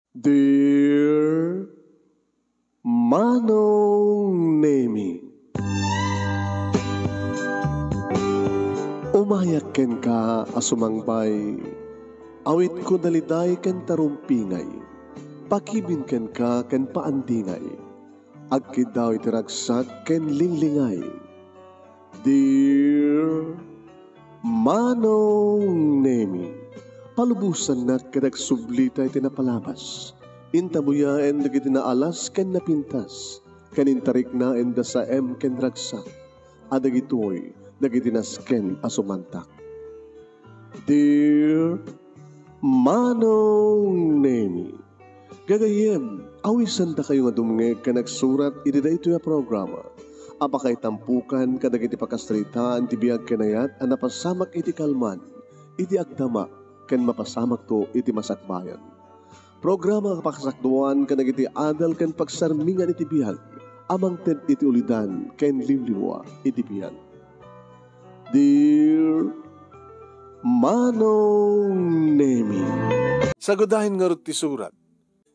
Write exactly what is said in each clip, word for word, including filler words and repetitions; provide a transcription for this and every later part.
Dear Manong Nemi, umayak kenka a sumangbay, awitko daliday ken tarumpingay, pakibin kenka ken paandingay, agkiddaw iti ragsak ken linglingay. Dear Manong Nemi, palubosannak ket agsublita iti napalabas. Intabuyaen dagiti naalas ken napintas, ken intariknaenda saem ken ragsak, a dagitoy dagiti nasken a sumantak. Dear Manong Nemi, gagayyem, awisandakayo nga dumngeg ken agsurat iti daytoy a programa a pakaitampukan kadagiti pakasaritaan ti biag ken ayat a napasamak iti kalman, iti agdama, ken mapasamakto iti masakbayan. Programa a pakasakduan kadagiti adal ken pagsarmingan iti biag a mangted iti ulidan ken limlimua iti biag. Dear Manong Nemi. Sagudayen ngarud ti surat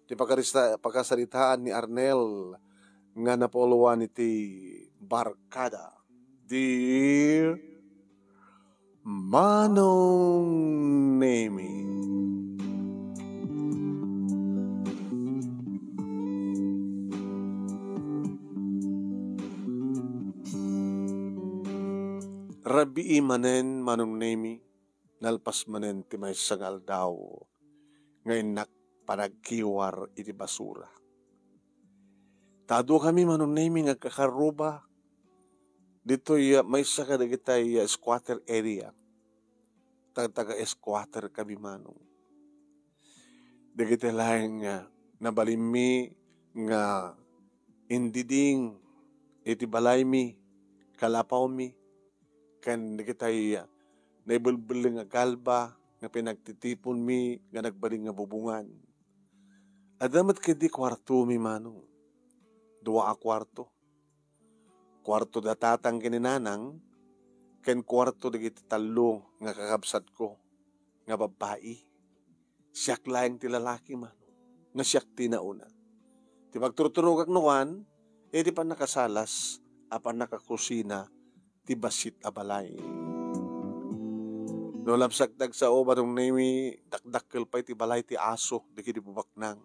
ti pakarista-, pakasaritaan ni Arnel nga napauluan iti barkada. Dear Manong Nemi. Rabii manen, Manong Nemi, nalpas manen ti maysa nga aldaw nga innak panagkiwar iti basura. Ta adu kami, Manong Nemi, nga agkakarruba ditoy, ah, maysa kadagitay, ah, squatter area. Tagtaga-squatter kami, Manong. Dagiti laeng, ah, nabalinmi nga indiding iti balaymi, kalapawmi, ken dagitay, ah, naibelbelleng a galba nga pinagtitiponmi nga nagbalin nga bubongan. Adda met ketdi kuartomi, Manong. Dua a kuarto. Kuarto da tatang ken ni nanang, ken kuarto dagiti tallo nga kakabsatko nga babbai. Siak laeng ti lalaki, Manong, nga siak ti nauna. Ti pagturturogak no kuan, iti pannakasalas a pannakakusina ti bassit a balay. No labsak ti agsao, Manong Nemi, dakdakkel pay ti balay ti aso dagiti babaknang.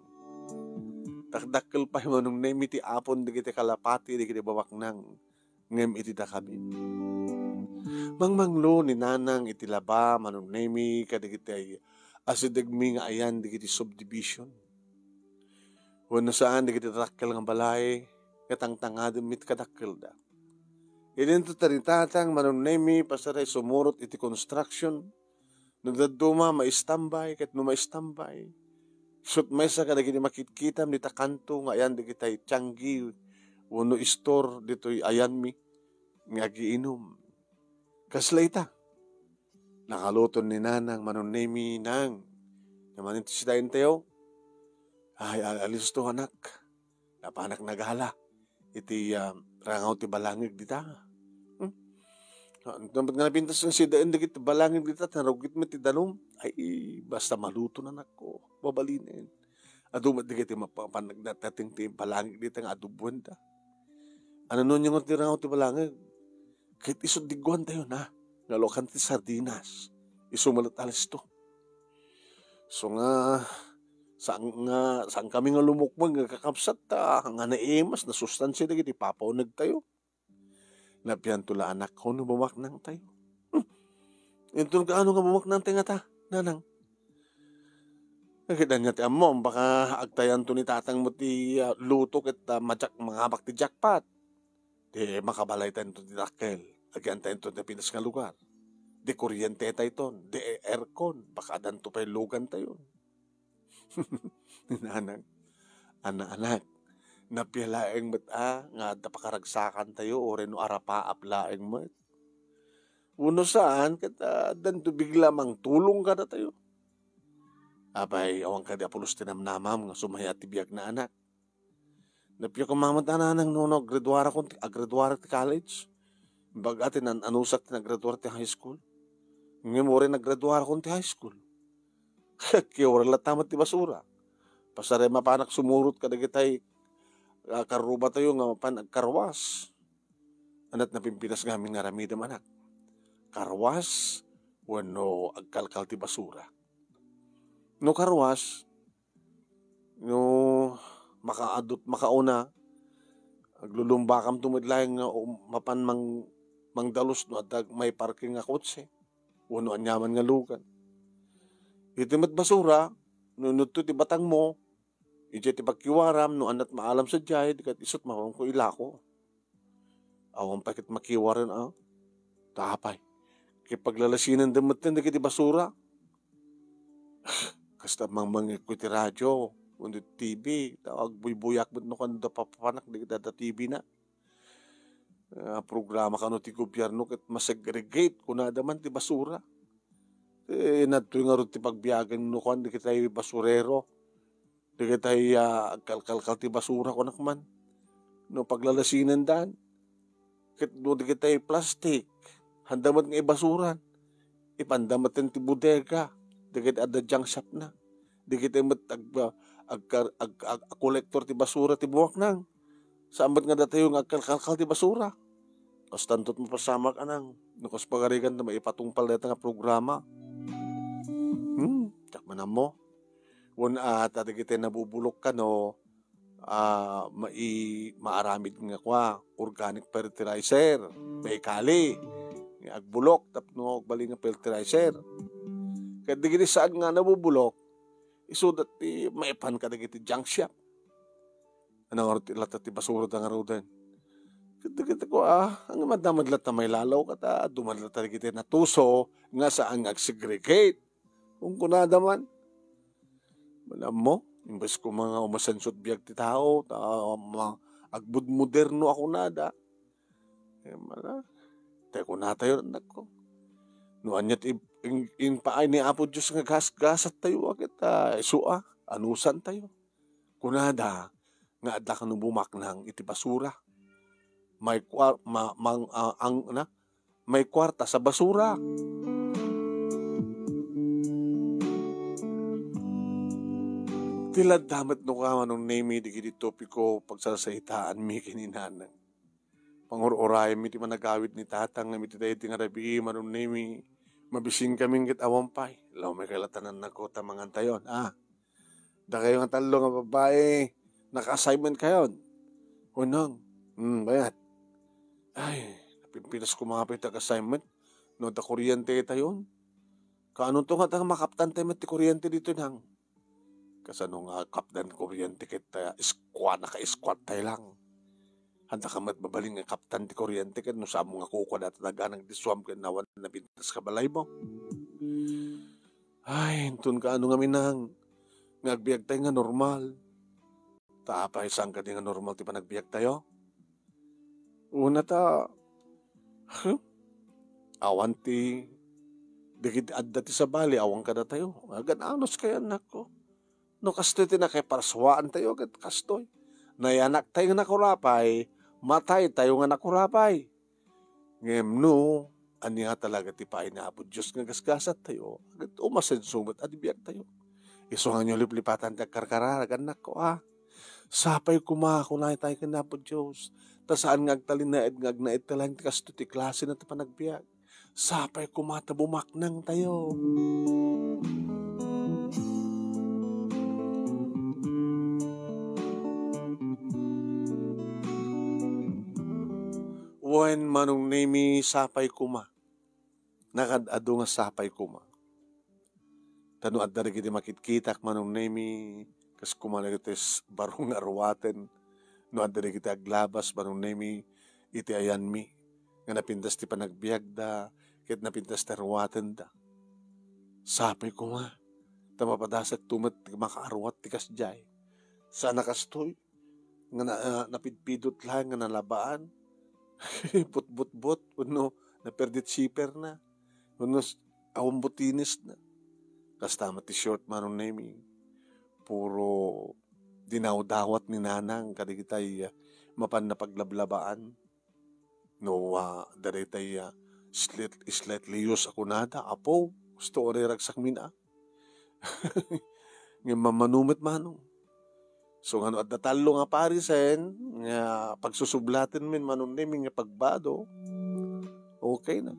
Dakdakkel pay, Manong Nemi, ti apon dagiti kalapati dagiti babaknang ngem iti dakami. Mangmanglo ni nanang iti laba, Manong Nemi, kadagiti asidegmi nga ayan dagiti subdivision. Wenno saan dagiti dakkel nga balay nga tangtangadem met kadakkelda. Idinto ta ni tatang, Manong Nemi, pasaray sumurot iti construction. No dadduma, maistambay, ket no maistambay, isut' maysa kadagiti makitkitam dita kanto nga ayan dagitay tianggi wenno istor ditoy ayanmi nga agiinum. Kasla ita, nakaluton ni nanang, Manong Nemi, nang, naman iti sidaentayo. Ay, al-, alisto, anak. Napanak nagala iti, ah, rangaw ti balangig dita. Hmm? Ah, dapat nga napintas nga sidaen dagiti balangig dita, narugit met ti danum. Ay, basta maluto na, anak ko. Mabalinen. Adu met dagiti mapapan nagdatateng ti balangig dita nga adubuenda. Ano no nyo nga ti rangaw ti balangig? Ket isu digguantayo na, nga luakan ti sardinas. Isu met alisto. So nga, saan nga, saan kami nga lumukmeg nga kakabsat ta, nga naimas, nasustansia dagiti papaunegtayo. Napianto la, anak, no bumaknangtayo. Hmm. Inton kaano nga bumaknangtayo ngata, nanang? Ket ania ti ammom, baka agtayanto ni tatang mo ti, ah, luto ket, ah, majak-, mangabak ti jackpot. Di makabalaytayo ti dakkel. Agyantayto ti pinas nga lugar. Di kuryente tayton, di aircon, baka adanto pay lugantayon. Ni nanang, anak, anak, napia laeng met a nga adda pakaragsakantayo, uray no arapaap laeng met. Wenno saan, ket, ah, addanto bigla mangtulong kadatayo. Apay, awan kadi a pulos ti namnamam nga sumayat ti biagna, anak. Napia koma met a nanang no, no, aggraduarakon ti, aggraduarak ti college. Bag-a ti nan-, anusak ti naggraduar ti high school. Ngem uray naggraduarakon ti high school, kiwar latta met ti basura. Pasarem a panak sumurot kadagitay, ah, karrubatayo nga mapan agkarwas. Anat napimpinas ngamin nga aramidem, anak. Karwas wenno agkalkal ti basura. No karwas, no makaadut-, makauna, aglulumbakamto met laeng nga um-, mapan mang-, mangdalus no adda may parking nga kotse wenno aniaman nga lugan. Iti met basura, no inutto ti batangmo, idiay ti pagkiwaram, no annat maalam sadiay, di ket isut' mapanko ilako. Awan pay ket makiwaren, a? Tapay. Ket paglalasinenda metten dagiti basura. Kasta mangmangngegko iti radio, wenno iti T V, ta agbuybuyak met no kano da papanak dagiti adda T V na. Ah, programa kano ti gobierno ket masegregate, kunada man ti basura. Eh, inadtoy ngarud ti pagbiagen no kuan dagiti basurero. Dagiti, ah, agkalkalkal ti basura, kunak man. No paglalasinendan. Ket no dagiti plastic, handa met nga ibasuran. Ipanda met ti bodega. Dagiti adda junk shop na. Dagiti met ag-, agkar-, ag-, ag-, kolektor ti basura ti bumaknang. Saan met nga datayo nga agkalkalkal ti basura. Kastanto ti mapasamak, anang. No kas pagarigan ta maipatungpal dayta nga programa. Hmm, diak man ammo. Wen, ah, ta dagiti nabubulok kano, ah, mai-, maaramid nga kua, organic fertilizer, baikali, nga agbulok tapno agbalin nga fertilizer. Ket dagiti saan nga nabubulok, isuda ti maipan kadagiti junk shop. Ano ngarud ti latta ti basura da ngaruden? Ket dagiti kua, ang madamad latta mailalaw kata, dumad latta dagiti natuso nga saan nga agsegregate. Kunkunada man. Alam mo, imbes ko mga umasenso ti biag ti tao, ta, ma-, agbudmoderno a kunada. Eh, mala, te kunatayo, anakko. No anya ti ib-, in, in paay ni Apo Dios nga gasgasat tayo, agit, ah, isu a, anusan tayo. Kunada, nga adda kano bumaknang iti basura. May kwar-, ma-, mang-, ah, ang, na, may kwarta sa basura. Ti ladda met no ka, Manong Nemi, dagiti topiko pagsasaitaan mi ken ni Nanang. Pangur-urayem mi ti managawid ni Tatang, ngem iti daydi nga rabii, Manong Nemi, mabisin kami ket awan pay. Law, may kalatanan na ko ta mangantayon, ah. Dakayo nga tallo nga babai, naka-assignment kayon. Unang, hmm, bayat. Ay, napimpinas ko mga pay ta assignment. No, da kuryente tayon. Kaano to nga ta makaptan tayo met ti kuryente dito nang? Kasano nga kaptan kuryente ket, ah, iskua, naka-squat tayo lang. Handa ka met mabalin nga kaptan ti kuryente ket no saan mo nga kukua data nagana nga diswam ken awan napintas ka balaymo. Ay, inton kaano nga minang nga agbiag tayo nga normal. Ta apay saan kadi nga normal ti panagbiag tayo? Una ta, huh? Awan ti, dagiti adda ti sabali, awan kadatayo. Agan-anos kayo, anakko. No kastoy ti nakaiparsuaan tayo, ket kastoy. Nayanak tayo nga nakurapay, matay tayo nga nakurapay. Ngem no, ania talaga ti paay ni Apo Dios nga gasgasat tayo, ket umasenso met a di biag tayo. Isu nga niyo liplipatan ti agkarkararag, anakko, a. Sapay koma, kunay tayo ken Apo Dios. Ta saan nga agtalinaed nga agnaed ta laeng ti kastoy ti klase na ti panagbiag. Sapay koma ta bumaknang tayo. Wen, Manong Nemi, sapay koma. Nakaad-adu nga sapay koma. Ta no adda dagiti makitkitak, Manong Nemi, kas koma dagiti s-, baro nga ruaten. No adda dagiti aglabas, Manong Nemi, iti ayanmi, nga napintas ti panagbiagda, ket napintas ti ruatenda. Sapay koma, ta mapadasakto met ti makaaruat ti kasdiay. Saan a kastoy, nga na-, ah, napidpidot laeng nga nalabaan. Putbutbot, wenno naperdit siper na. Wenno s-, awan butinis na. Kasta met ti short, Manong Nemi. Puro dinawdawat ni Nanang kadagitay, ah, mapan napaglablabaan. No, ah, dagitay, ah, slit-, slightly used a kunada, apo, gusto ko riragsak min, ah. Ngem mamano met, Manong. So, nga no adda tallo nga parisen nga pagsusublatenmin, Manong Nemi, nga pagbado, okay na.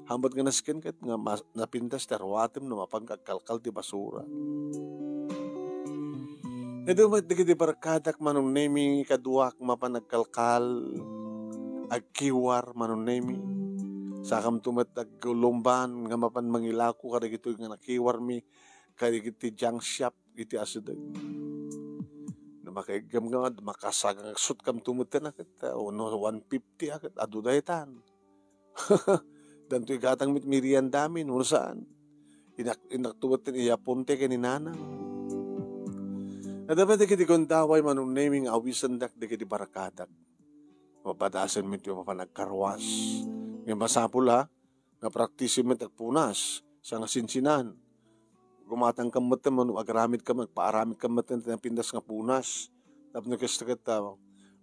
Haanmo nga nasken ket nga mas-, napintas ti aruatem no mapan nga agkalkal ti basura. Adu met dagiti barkadak, Manong Nemi, kaduak mapan agkalkal, agkiwar, Manong Nemi. Sakamto met aglumban nga mapan mangilako kadagitoy nga nakiwarmi kadagiti junk shop iti asideg. No makaiggem nga, makasagangsot kamto met ten a ket, ah, no one fifty a ket, adu daytan. Dantoy gatang met meriendamin, wenno saan. Inak-, inakto met ten iyaponte ken ni nanang. Adda met dagiti gundaway, Manong Nemi, nga awisendak dagiti barkadak. Mapadasen met ti mapan agkarwas. Nga masapul, ha? Nga praktisi met agpunas, sa nga sinsinan. Gumatang ka met, mano, agaramid ka met, paaramid ka met, ti napintas nga punas. Tapno kasta ket, ah,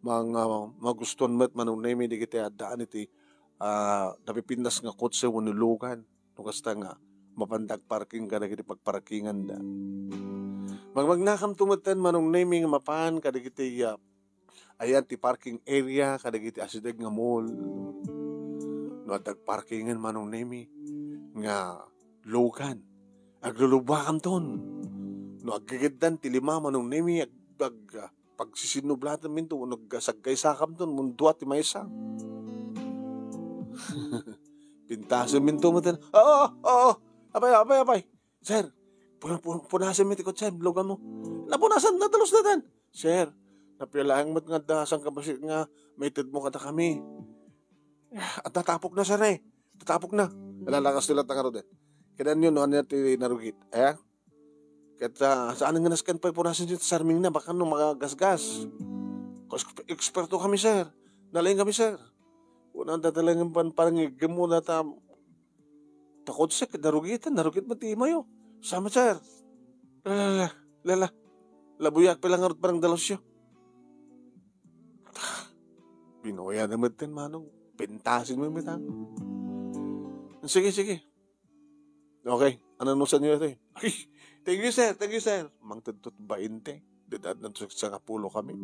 mang-, ah, magustuan met, Manong Nemi, dagiti addaan iti, ah, napipintas nga kotse wenno lugan. No kasta nga, mapanda agparking kadagiti pagparkinganda. Magmagnakamto met ten, Manong Nemi, nga mapan kadagiti, ah, ayan ti parking area kadagiti asideg nga mall. No adda agparkingen, Manong Nemi, nga lugan, aglulubakamton. No aggigiddan ti lima, Manong Nemi, ag-, ag-, pagsisinublatenminto, no agsaggaysakamton, mun dua ti maysa. Pintasenminto met ten. Oo, oo. Apay, apay, apay. Sir, pu-, pu-, punasen mi ti kotse, lugan mo. Napunasan, nadalus daytan. Sir, napia laeng met nga adda sangkabassit nga maitedmo kadakami. Ah, tatapok na, sir, eh. Tatapok na. Lalakas nila tangarod, eh. Kailangan yun, no, ano ti narugit. Ayan. Ket, ah, saan nga nasken pay punasen ti sarming na, baka no magagasgas. Kas-, eksperto kami, sir. Nalaing kami, sir. Unang dadalangin pan parang igem mo na ta-, takot siya, ket narugitan, narugit mo ti imayo. Sama, sir. Lala, lala, lala. Labuyak pala ngarud parang dalos yo. Binuya na met ten, Manong. Pentasin mo met, ha? Sige, sige. Okay, ano no sanyo ito eh? Ay, thank you, sir. Thank you, sir. Mangtudtot bainte. Dadaan to sa sangapulo kami.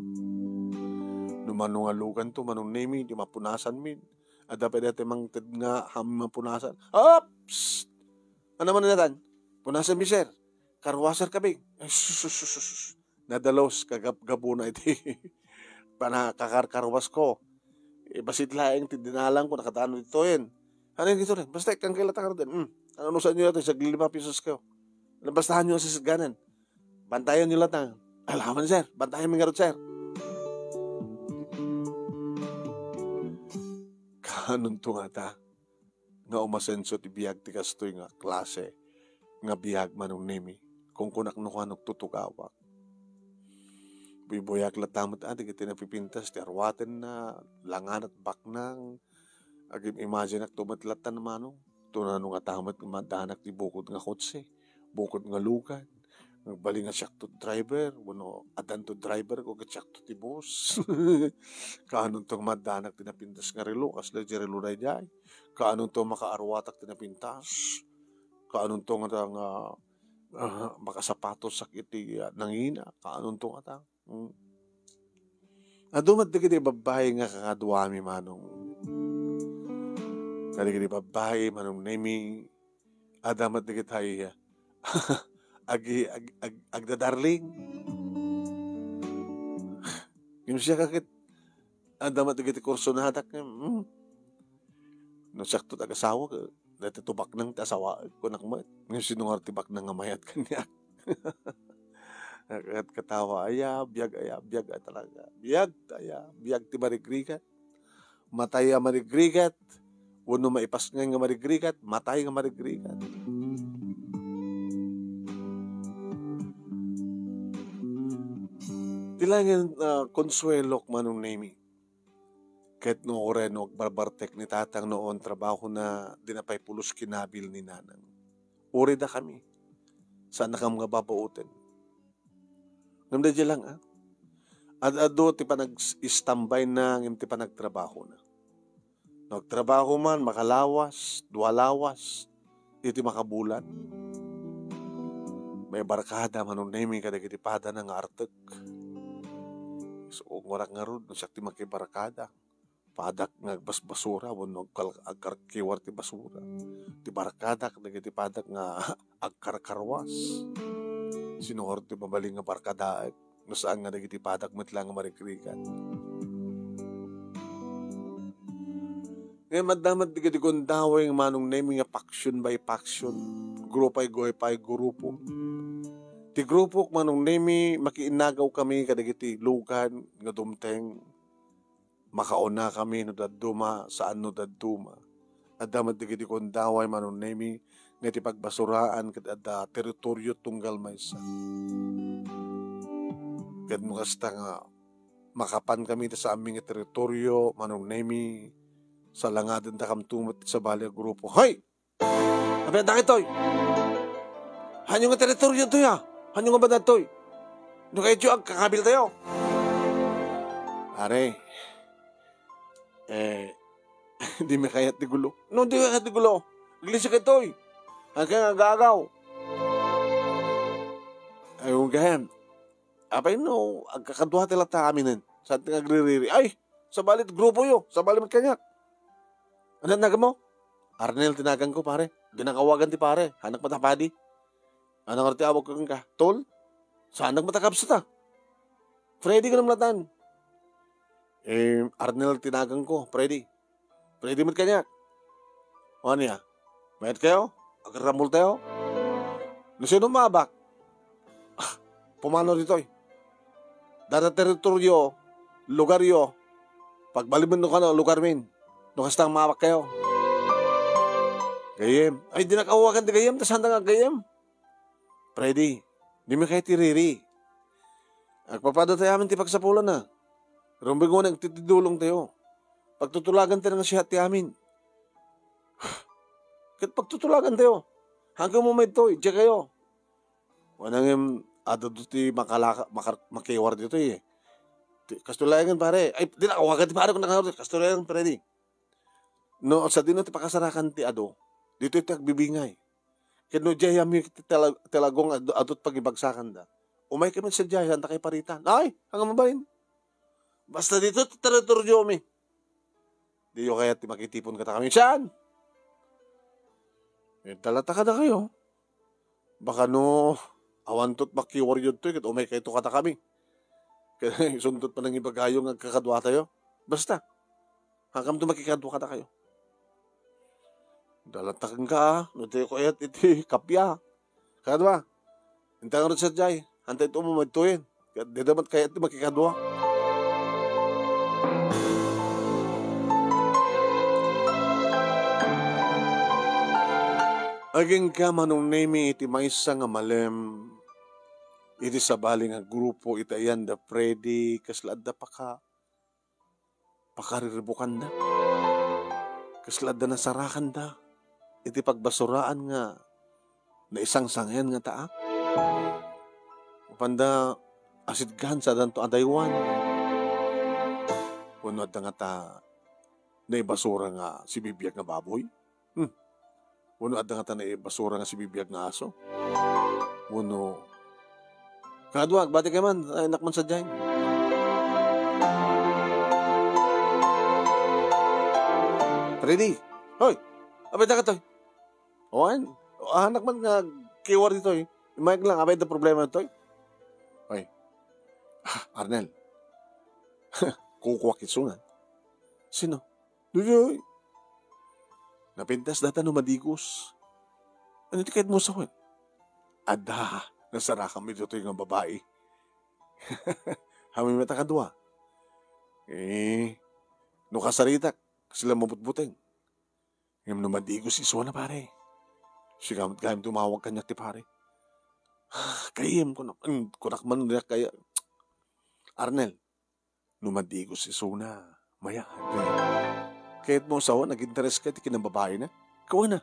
No mano nga lugan to, Manong Nemi, di mapunasan min. Adda pay dati mangted nga ham mapunasan. Ops! Ano man natan? Punasan mi, sir. Karwaser kami. Ay, sus, sus, sus, sus, sus. Nadalos, kagab-, gabuna iti panakakarkarwas ko. Ibasit laeng ti dinalan ko, nakadano ditoyen. Ano yung dito rin? Basta ikang kayo latang rin. Hmm. Ano no saan nyo natin? Sagli lima pesos kayo. Labastahan nyo ang sisganan. Bantayan nyo latang. Alaman, sir. Bantayan mo nga rin, sir. Kanon to nga ta? Nga umasenso ti biag ti kastoy nga klase nga biag, Manong Nemi. Kung kunak no kano tutugawak. Buybuyak latta met, ah, dagiti napipintas ti arwatenna, langanat baknang. Agim-imagine-ak to met latta, Manong. Tunano nga tamet nga madanak ti bukod nga kotse, bukod nga lugan. Nagbalin nga siak to driver, wano adan to driver ko, ket siak to ti boss. Kaanonto nga madanak ti napintas nga relo, kasla ti relo daydiay. Kaanonto makaarwatak ti napintas. Kaanonto nga, nga, ah, makasapatosak iti, ah, nangina. Kaanonto nga ta. Mm. Adu met dagiti babbai nga kakaduami, Manong. Kadagiti babbai, Manong Nemi, adda met dagiti agi-, ag-, ag-, agdadarling. Ngem siak ket, adda met dagiti kursonadak, mm. No siak to ti agasawa, dati tubaknang ti asawa, kunak met. Ngem sino nga ti baknang nga mayat kaniak? Ket katawa, aya, biag, aya, biag, ay talaga. Biag, aya, biag ti marigrigat. Matay a marigrigat. Wenno maipasngay nga marigrigat, matay nga marigrigat. Ti laeng, ah, konsuelok, Manong Nemi. Ket no uray no agbarbartek ni tatang no on trabahona, di na pay pulos kinabil ni nanang. Uray dakami. Saan nakam nga babaoten. Ngem daydiay lang, ah. Ad-adu ti panag-istambay na ngem ti panagtrabaho na. No agtrabaho man, makalawas, dua lawas, iti makabulan. May barkada, Manong Nemi, kadagiti padana nga artek. So, ngurak ngarud, no siak ti makibarkada, padak nga agbasbasura, wenno agkal-, agkarkiwar ti basura. Ti barkadak, dagiti padak nga agkarkarwas. Sino ngarud ti mabalin nga barkadaek? No saan nga dagiti padak met lang nga marikrikan. Ngem adda met dagiti gundaway nga Manong Nemi nga faction by faction, grupo by grupo. Ti grupok, Manong Nemi, makiinnagaw kami kadagiti lugan nga dumteng. Makauna kami no dadduma, saan no dadduma. Adda met dagiti gundaway, Manong Nemi, nga iti pagbasuraan ket adda teritorio tunggal maysa. Ket no kasta nga makapan kami iti saanmi nga teritorio, Manong Nemi, salangadendakamto met iti sabali a grupo. Hoy! Apay dagitoy? Hanyo nga teritorio toy, a? Hanyo nga banad toy? No kayatyo, agkakabil tayo. Pare, eh, di mi kayat ti gulo. No, di mi kayat ti gulo. Iglesia kaytoy. Agkay nga agagaw. Ay, gayam. Apay no, agkakadua ti latta aminen. Saan ti nga agririri? Ay, sabali ti grupoyo. Sabali met kaniak. Ano naganmo? Arnel ti naganko, pare. Dinakawagan ti pare. Anak met a padi. Ano nga ti awag ko kenka? Tol? Saanak met a kabsat, a? Freddy ko namlatan. Eh, Arnel ti naganko, Freddy. Freddy met kaniak. O, ania? Mayat kayo? Agramol tayo? No sino maabak? Ah, pumano ditoy? Dada teritorio, lugaryo, pagbalinmin no kano, lugarmin. No kasta nga maabak kayo. Gayyem. Ay, di nakawagan ti gayyem, ta saan nga gayyem? Freddy, di mi kayat ti riri. Agpapada tayo amin ti pagsapulan na. Rumbeng wen agtitidulong tayo. Pagtutulagan tayo nga siya ti amin. Ket pagtutulagan tayo. Hanggang mo may toy, diya kayo. Wanangem, adda ti makalaka-, makar-, makiwar dito eh. Ti, kastulayan, pare. Ay, di nakawagan ti pare ko nakaw-, kastulayan, pare, di. No, sadino ti pakasarakan ti adu, ditoy ti agbibingay. Ket no diay yami ti tala-, ti lagong adu-, adut pangibagsakanda, umay kami sadiay, saan ta kay paritan. Ay, anga mabalin. Basta dito ti teritoryomi. Diyo kayat ti makitipon kadakami. Saan? Eh, dalata kadakayo. Baka no, awanto ti makiwaryod toy, ket umay kayto kadakami. Ket isunto ti panangibagayo nga agkakadua tayo. Basta, hakamto makikadua kadakayo. Dalataken ka, a, no di kayat iti kappia. Kadua, inta ngarud sadiay, antay ito mo madtoyen. Ket dida met kayat ti makikadua. Agingga, Manong Nemi, iti maysa nga malem, iti sabali nga grupo, iti ayan da Freddy, kasla adda paka-, pakariribukanda. Kasla adda nasarakanda iti pagbasuraan nga naisangsangayan nga taak. Mapanda asidgan, sadanto adaywan. Wenno adda ngata naibasura nga sibibiag nga baboy? Hmm. Wenno adda ngata naibasura nga sibibiag nga aso? Wenno, kadua, agbati kay man, ay, anak man sadiay. Freddy, hoy, apay dagitoy? Wen, anak man nga kiwar ditoy. Imayag lang, apay da problema ditoy? Hoy, ah, Arnel, kukuak isuna. Sino? Dudyoy. Napintas data no madigos. Ano ti kayat mo sawen? Adda, nasarakan mi ditoy nga babai. Amin met a kadua. Eh, no kasaritak, sila mabutbuteng. Ngem no madigos isuna, pare. Sika met gayam tumawag kaniak ti pare. Kayem, kunak, kunak man, kaya, Arnel, no madigos isuna, mayat. Kayat mo sawen, nag-interes ka iti kinababaina? Kuana.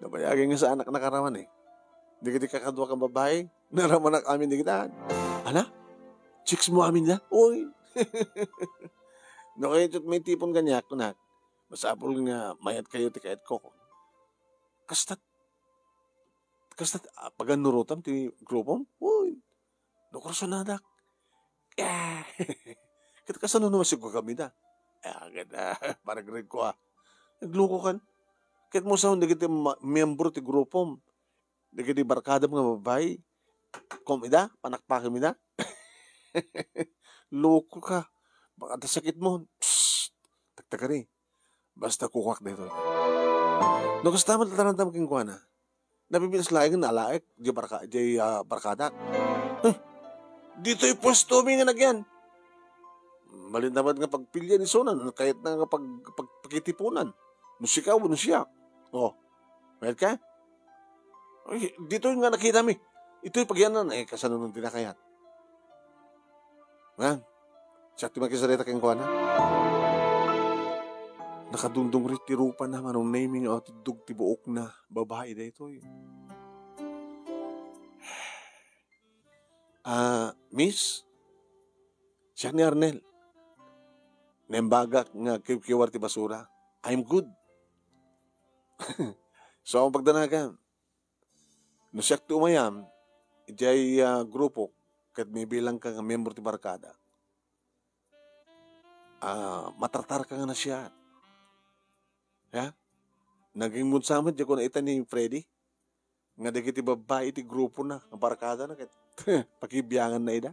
Nabayag nga saanak nakaraman eh. Dagiti kakadua nga babai, naramanak amin dagita. Ana? Chicks mo amin da? Uy. No kayat met maitipon kaniak, kunak. Masapul nga mayat kayo ti kayat ko. Kasta, kasta, ah, pagannurotam ti grupom? Uy. No, kursonadak. Eh, ket kasano no masikkam ida? Eh, agad, ah, parang ko, ah. Nagluko kan. Ket mo sa dagiti ma-, miyembro ti grupom, dagiti barkadam nga babai, kum ida, panakpakem ida. Loko ka. Baka ta sakit mo. Psst! Taktakari. Basta kukuak daytoy. No kasta met, tarantam kenkuana. Nabibilas laeng nga alaek, di barka-, di, ah, barkadak. Huh? Ditoy puesto mi nga nagyan. Malinawat nga pagpilian isuna, no kayat na nga pag-, pag-, pakitipunan. No sika wenno siak. Oh. Mayat ka? Ay, ditoy nga nakita mi. Itoy pagyanan, eh, kasano nung di na kayat? Ha? Siak ti makisarita kenkuana. Nakadungdungrit ti rupana, Manong Nemy, nga atiddog ti buokna. Babai daytoy. Ah, miss? Siak ni Arnel. Naimbagak nga kiwkiwar ti basura. I'm good. So, ang pagdanagan, no siak ti umayam, idiay, ah, grupo, ket mabilang ka nga miyembro ti barkada, ah, matratar ka nga nasiat. Ya? Naging mutsamet, di ko naita ni Freddy, nga dagiti babbai iti grupo na, nga barkada na, ket pakibiangan na ida.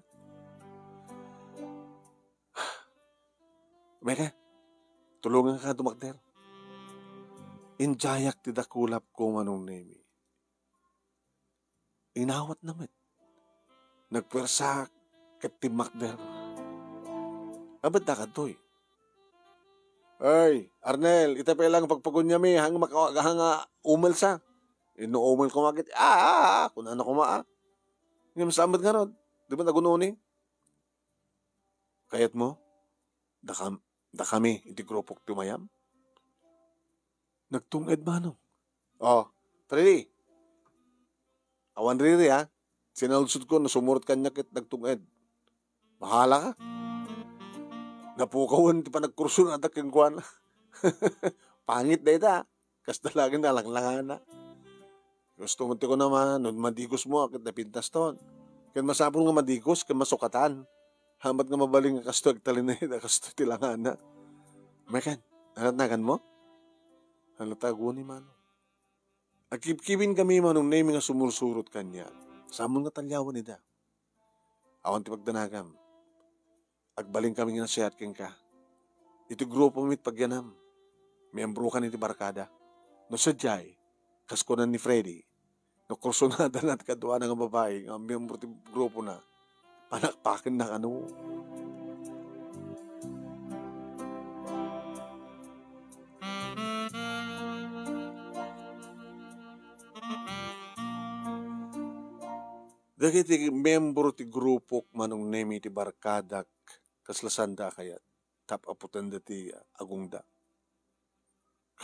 Meka, tulungan ka, dumakder. Injayak ti dakulap ko, Manong Nemy. Inawat na met. Nagpuwersa ket timmakder. Abet da kadtoy. Ay, Arnel, ita pay lang pagpagunyami, hang makawaga nga umel sa. Inno umel ko makit, ah, ah, ah, kunana ko ma, ah. Ngem saan met ngarud? Di ba nagununi? Kayat mo? Dakam-, dakami iti grupok ti umayam? Nagtung-ed manong. Oh, Freddy. Awan riri, ha? Sinaludsod ko, no sumurot kaniak ket nagtung-ed. Bahala ka. Napukawan ti panagkursunada kenkuana. Pangit dayta. Kasta laeng nalanglangana. Gusto mo ti kunam, no madigos mo, ket napintas ton. Ket masapul nga madigos, ket masukatan. Hamat nga mabalin nga kasto agtalinaed a kasto ti langana. Mekan, anat nagan mo? Halata aguni, Manong. Agkibkibin kami, Manong Nemy, nga sumursurot kaniak. Saamon nga talyawan ida. Awan ti pagdanagam. Agbalin kami nga nasiat kenka. Iti grupo mi ti pagyanam. Miyembro kan iti barkada. No sadiay, kas kunan ni Freddy, no kursunada na ti kaduana nga babai nga miyembro ti grupo na, panakpaken na kano. Dagiti membro ti grupok, Manong Nemy, ti barkadak, kasla sanda a kayat, tap-aputenda ti agungda.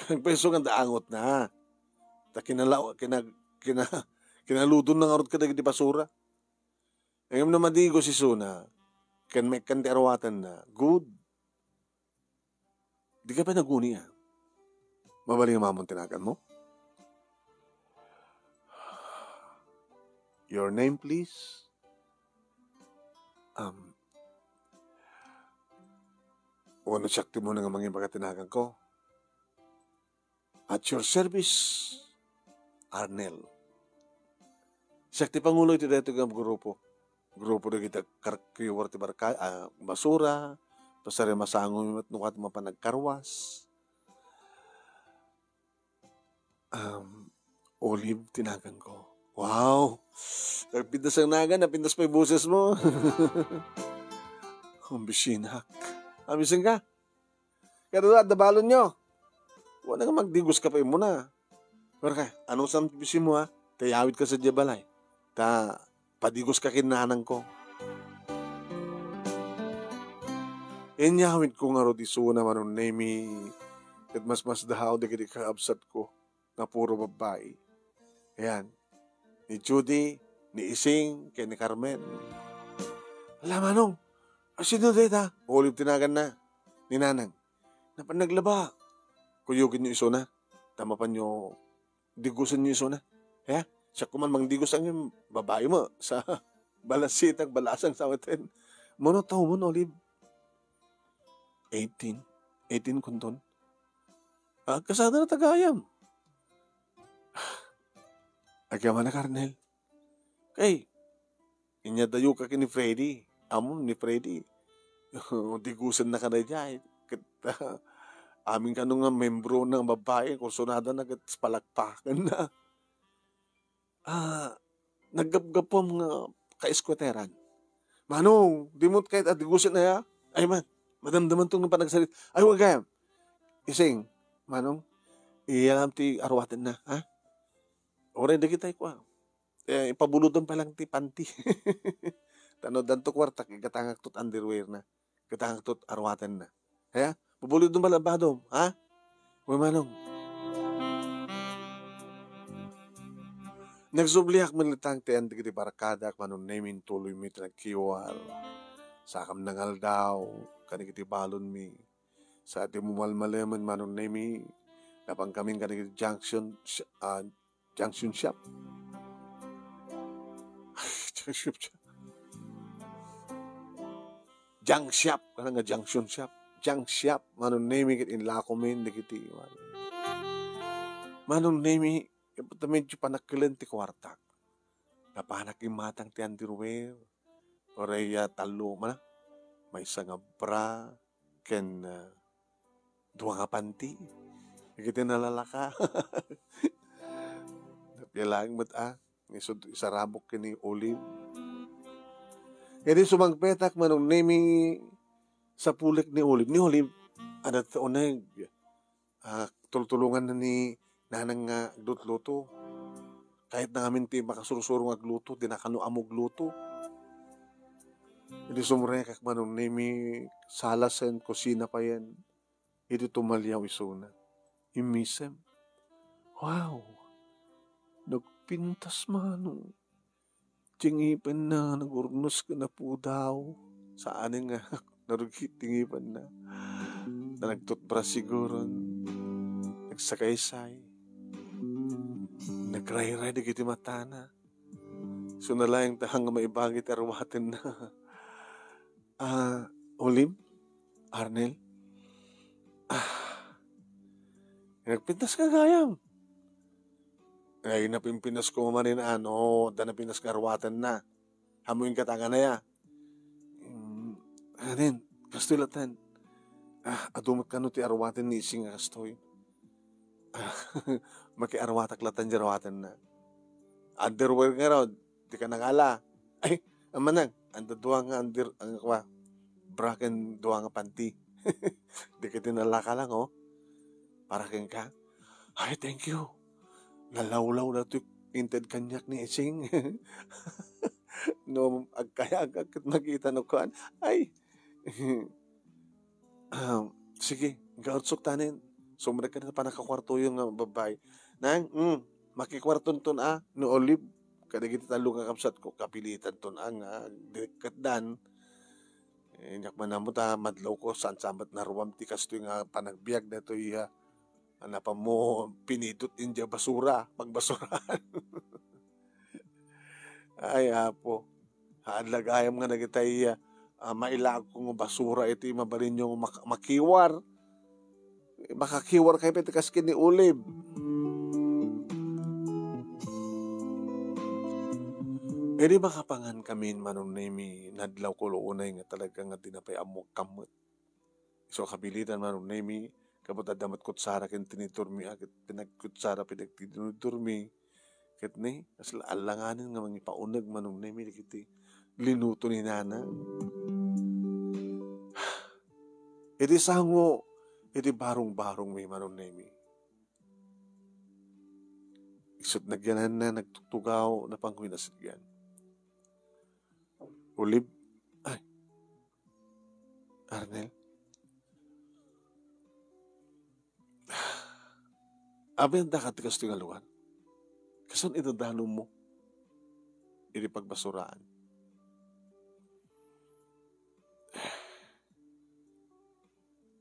Nagpaiso nga da angot na. Ta kinala-, kina-, kina-, kinaludon na ngarud kadagiti basura. Ngem no madigos isuna, ken maikkan ti aruatenna, good. Di ka pa naguni, ah. Mabalin nga mamon ti nagan mo? Your name, please? Um, Uno siak ti muna nga mangibaga ti nagan ko. At your service, Arnel. Siak ti pangulo iti daytoy nga grupo. Grupo dagiti agkarkiwar ti barka-, ah, basura, pasarimasango met no kayat mapan agkarwas. Um, Olive ti nagan ko. Wow! Napintas ang nagan, napintas pa yung boses mo. Kumbisinak. Amisen ka? Kada adda balonyo. Wala nga magdigos ka pa imo na. Pero ka, ano sa bisi mo ha? Tayawid ka sa balay. Ta, padigos ka kin nanang ko. Inyawid ko nga rod isuna, Manong Nemy, ket mas mas dahaw dagiti kaabsat ko nga puro babbai. Ayan. Ni Judy, ni Ising, ken ni Carmen. Ala, Manong, asino dayta? Olive ti naganna. Ni Nanang. Napan naglaba. Kuyogin yo isuna. Ta mapan yo digosen yo isuna. He? Siak ko man mangdigos ang babai mo sa balasitag, balasang sawaten. Mano tawen, Olive? Eighteen. Eighteen kunton. Ah, kasada na tagayam. Agyamanak, Arnel. Kay, inyadayo ka ken ni Freddy. Ammom ni Freddy. Digusenna ka daydiay. Ket, amin kano nga membro na nga babai, kursunada na ket palakpakan na. Ah, naggapgapom nga kaeskueteran. Manong, dimot kayat a digusen aya? Ay man, madamdaman to nga panagsarit. Ay, wa gayam. Ising, Manong, iyalam ti arwatenna, ha? Uray dagitay kua. Eh, ipabulodon pa lang ti panty. Tano danto kwartak, igatangak tot underwear na. Igatangak tot arwatenna. Kaya, pabulodon pa lang badom, ha? Uy, Manong. Nagsubliak man latta ti andeg ti barkadak, Manong Nemi, intuloy mi ti nagkiwar. Sakam nangaldaw, kadagiti balonmi. Sa ti mumalmalemen, Manong Nemi, napan kamin kadagiti junction, ah, junction shop. Junction shop. Junk shop, kana nga junction shop. Junk shop, Manong Nemi, ket inlakomin dagiti, Manong Nemi, ket medyo panakkelen ti kuartak. Napanak immatang ti underwear. Uray, ah, tallo man, ah. Maysa nga bra, ken, ah, dua nga panty. Dagiti nalalaka. Napia laeng met, ah. Isud-, isarabok ken ni Olive. Idi sumangpetak, Manong Nemi, sapulek ni Olive. Ni Olive, adda ti uneg. Ah, tultulonganna ni Nanang nga aglutluto. Kayatna ngamin ti makasursuro nga agluto, dina kano ammo agluto. Idi sumrekak, Manong Nemi, sala sen, kusina payen. Idi tumaliaw isuna, immisem. Wow! Nagpintas, Manong. Ti ngipenna, nagurnos ken napudaw. Saan nga narugit ti ngipenna. Ta nagtutbras siguron. Nagsakaysay. Nagrayray dagiti matana. Isuna laeng ta nga maibagi ti arwatenna. Ah, Olive? Arnel? Ah. Nagpintas ka gayam. Ay, napinpinas ko manen, ano, adda napintas nga arwatenna. Ammoyo ket aganaya. Mm, anen, kastoy latta. Ah, adu met kano ti arwaten ni Ising nga kastoy. Ah, makiarwatak latta ti arwatenna. Underwear ngarud, dika nangala. Ay, amanag, adda dua nga under, ang, kwa, bra ken dua nga panty. Dagiti nalaka lang, oh. Para kenka. Ay, thank you. Nalawlaw daytoy inted kaniak ni Ising. No agkayagak ket makita no kuan. Ay. Ah, sige, gaurtsok tanen. Sumrek ka na panakakuartoyo nga babai. Nang, mm, makikuartonton a, ni Olive. Kadagiti tallo nga kabsatko, kapilitanton a nga agdiketdan. Eh, nyak manamot a, madlawko, saan sa met naruam ti kastoy nga panagbiag daytoy, ah, Napan mo pinidot idiay basura, pagbasuraan. Ay, Apo. Haan la gayam nga dagitay, ah, mailagko nga basura iti mabalinyo nga mak-, makiwar. Makakiwar kayo iti kas ken ni Olive. Idi makapangan kami, Manong Nemi, nadlaw ko unay nga talaga nga di na pay ammo kammet. So, kabilitan, Manong Nemi, kapot adda met kutsara ken tinidormi, a, ket pinagkutsara, pinagtinidormi. Ket ni, kasla alanganen nga mangipauneg, Manong Nemi, dagiti linuto ni Nana. Iti sango, iti barong-barong mi, Manong Nemi. Isut' nagyananna, nagtugtugaw, napanko inasitgan. Olive, ay, Arnel? Abayan daka ti kastoy nga lugar? Kasan idadanom mo iti pagbasuraan?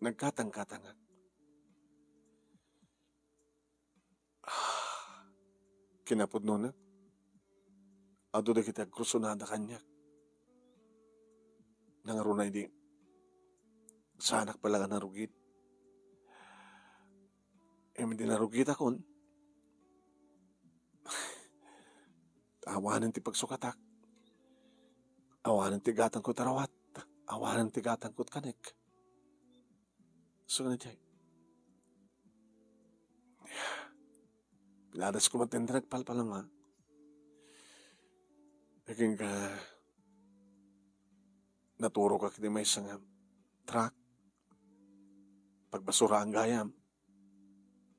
Nagkatangkatangak. Kinapudnona, adu dagiti agkursunada kaniak. Nangruna idi, saanak pay la nga narugit. Ngem idi narugitakon, awanen ti pagsukatak, awanen ti gatangko ti arawat, awanen ti gatangko ti kanek. So, kanidiay, pinadasko met ti nagpalpalama. Agingga, naturogak iti maysa nga truck, pagbasuraan gayam.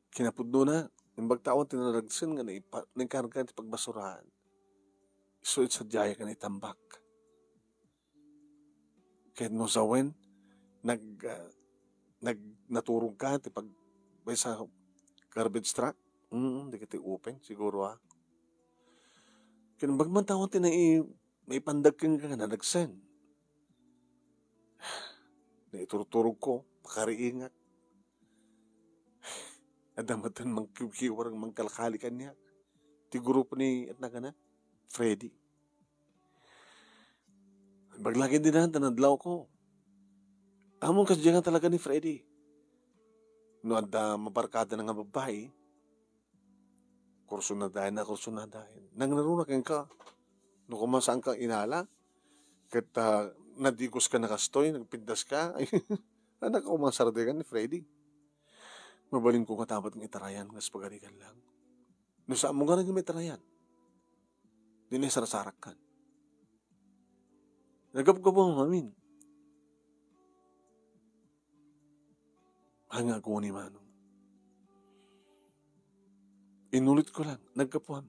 Kinapudnona, imbag ta awan ti naragsen nga naipa-, naikarga ti pagbasuraan. Isu ti sadiayak nga naitambak. Ket no sawen, nag-, ah, nag-, naturogka ti pag-, maysa garbage truck? Mm, dagiti open, siguro, ah. Ket imbag man ta awan ti nai-, maipandag kenka nga naragsen. Naiturturogko, pakariingak. Adda met mangkiwkiwar, mangkalkali kaniak. Ti grupo ni, at nagana, Freddy. Imbag la ket dina, ta nadlawko. Ammom kasdiay nga talaga ni Freddy. No adda mabarkadana nga babbai, kursunadayen, kursunadayen. Nangruna kenka. No koma saanka inala, ket, ah, nadigoska na kastoy, nagpiddaska. Ay, anak ko, masardigan ni Freddy. Mabalinko nga tabat nga itarayan, nga pagarigan lang. No saanmo nga naging itarayan, di na isarasarakkan. Nagapgabuam amin. Ay nga aguni, Manong. Inulit ko lang, naggapuam.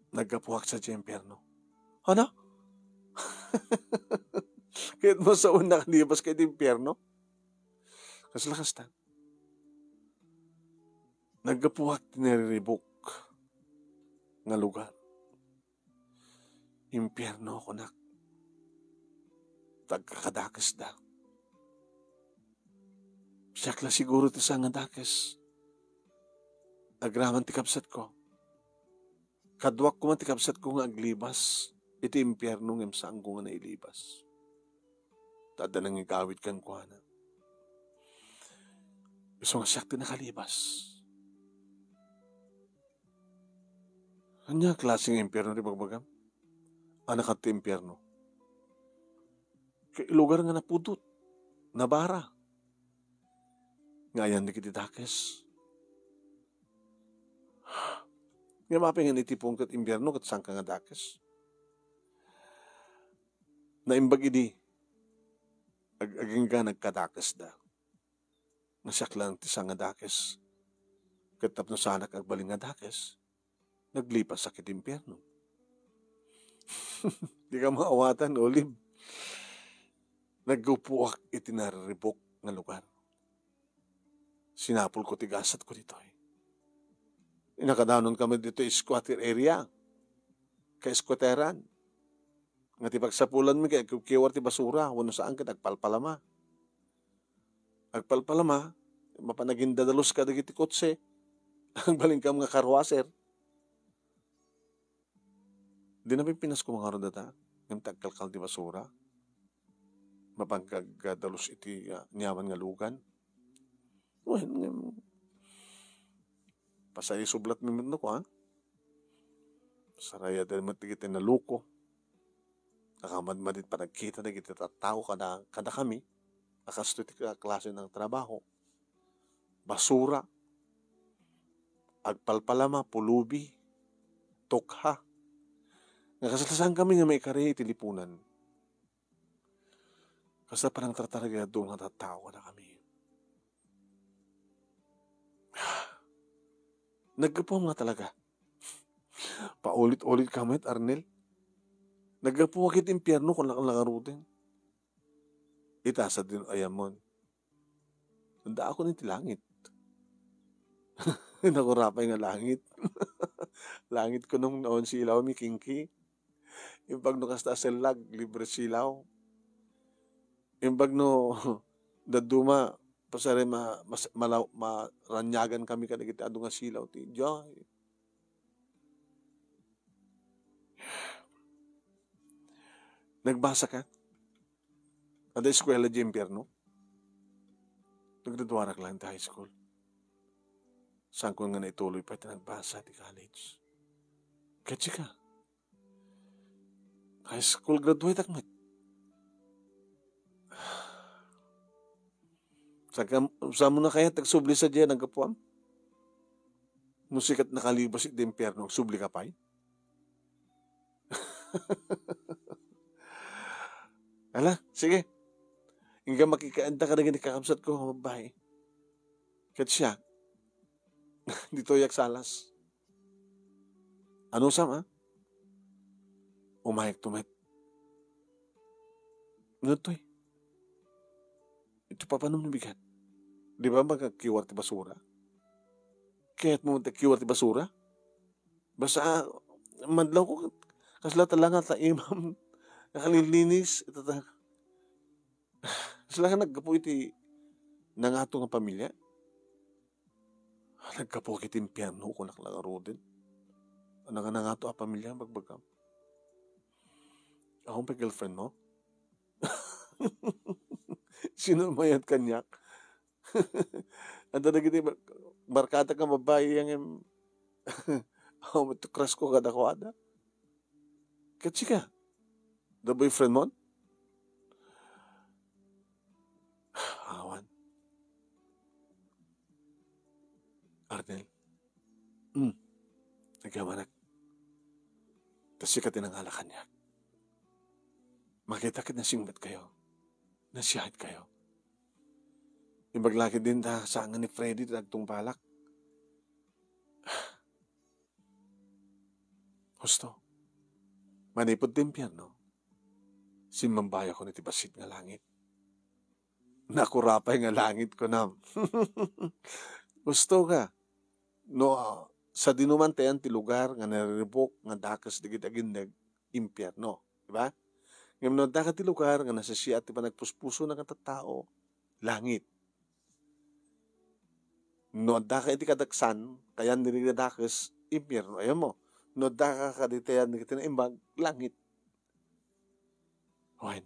Naggapuak sa impyerno. Ano? Ket masao a nakalibas ka iti impyerno? Kasla kasta. Naggapuak ti nariribuk nga lugar. Impyerno, kunak. Tagkakadakesda. Siak la siguro ti saan nga dakes. Agraman ti kabsatko. Kaduak koma ti kabsatko nga aglibas iti impyerno ngem saanko nga nailibas. Ta adda nangigawid kenkuana. Isu nga siak ti nakalibas. Ania a klase nga impyerno ti bagbagam? Ania ket ti impyerno? Ket lugar nga napudot, nabara. Nga ayan dagiti dakes. Nga mapingan iti pungtot impyerno ket sangka nga dakes. Naimbag idi, ag-, agingga nagkadakesda. Nga siak lang ti saan nga dakes. Ket tapno saanak agbalin nga dakes, naglipasak iti impyerno. Di ka maawatan, Olive. Naggapuak iti nariribuk nga lugar. Sinapulko ti gasatko ditoy. Inakadanon kami ditoy squatter area. Kaiskuateran. Nga ti pagsapulanmi ket agkiwkiwar ti basura, wenno saan ket agpalpalama. Agpalpalama, mapan agindadalus kadagiti kotse. Agbalin kam nga car washer. Di na pipinaskuman ngarud data, ngem ti agkalkal ti basura. Mapan kag-, dalus iti, ah, aniaman nga lugan. Wen, ngem, pasay sublat mi met no, ha? Sarayaden met dagiti naluko. Nakamadmadi ti panagkita dagiti tattao kada, kadakami. A kastoy ti ka-, klase nga trabaho. Basura. Agpalpalama, pulubi, tukha. Nga kasla saankami nga maikari iti lipunan. Kasla panangtartaragayadto nga tattao kadakami. Naggapuam nga talaga. Paulit-ulit ka met, Arnel. Naggapuak iti impyerno, kunak ngaruden. Ita sadin ayamon. Addaakon iti langit. Nakurapay nga langit. Langit kunam no awan silaw, mikingki. Imbag no kasta a sellag, libre silaw. Imbag no dadduma, pasari ma-, mas-, malaw-, maraniagan kami kadagiti adu nga silaw ti joy. Nagbasaka? Adda eskuela diay impierno? Naggraduarak laeng ti high school. Saanko nga naituloy pay ti nagbasa ti college. Ket sika? High school graduate-ak met. Saka, saan mo na kayat agsubli sadiay a naggapuam? No sika ti nakalibas iti impierno, agsubli ka pay? Ala, sige. Inka makikaadda kadagiti kakabsatko nga babbai. Ket siak, ditoyak salas. Anusam, a? Umayakto met. Ngatoy. Iti papanam no bigat. Di ba magkiwar ti basura? Kayat mo magkiwar ti basura? Basta, ah, madlaw ko, kasla talaga ta imam. Nakalilinis, ita ta. Kasla nga naggapu iti nangato nga pamilya. Naggapu iti impierno, kunak la ngaruden. Ano nga nangato a pamilya, bagbagam? Ako pay girlfriend mo? Sino mayat kaniak? Adda dagiti bar-, barkada nga babbai, yang em-, aw, met crush ko kadakuada. Ket sika, the boyfriend mon? Awan. Arnel. Hmm. Agyamanak. Ta sika ti nangala kaniak. Makita ket nasingbat kayo. Nasiyaat kayo. Imbag la ketdin ta saan nga ni Freddy ti nagtungpalak. Husto. Manipud ti impierno, simmambayakon iti bassit nga langit. Nakurapay nga langit, kunam. Husto ka. No, ah, sadino man ti ayan ti lugar nga nariribuk nga dakes dagiti agindeg, impierno. Di ba? Ngem no adda ka ti lugar nga nasisiat ti panagpuspusona nga tattao, langit. No adda ka iti kadaksan, kayan dagiti dakes, impierno. Ayan mo. No adda ka kadagiti ayan dagiti naimbag, langit. Wen.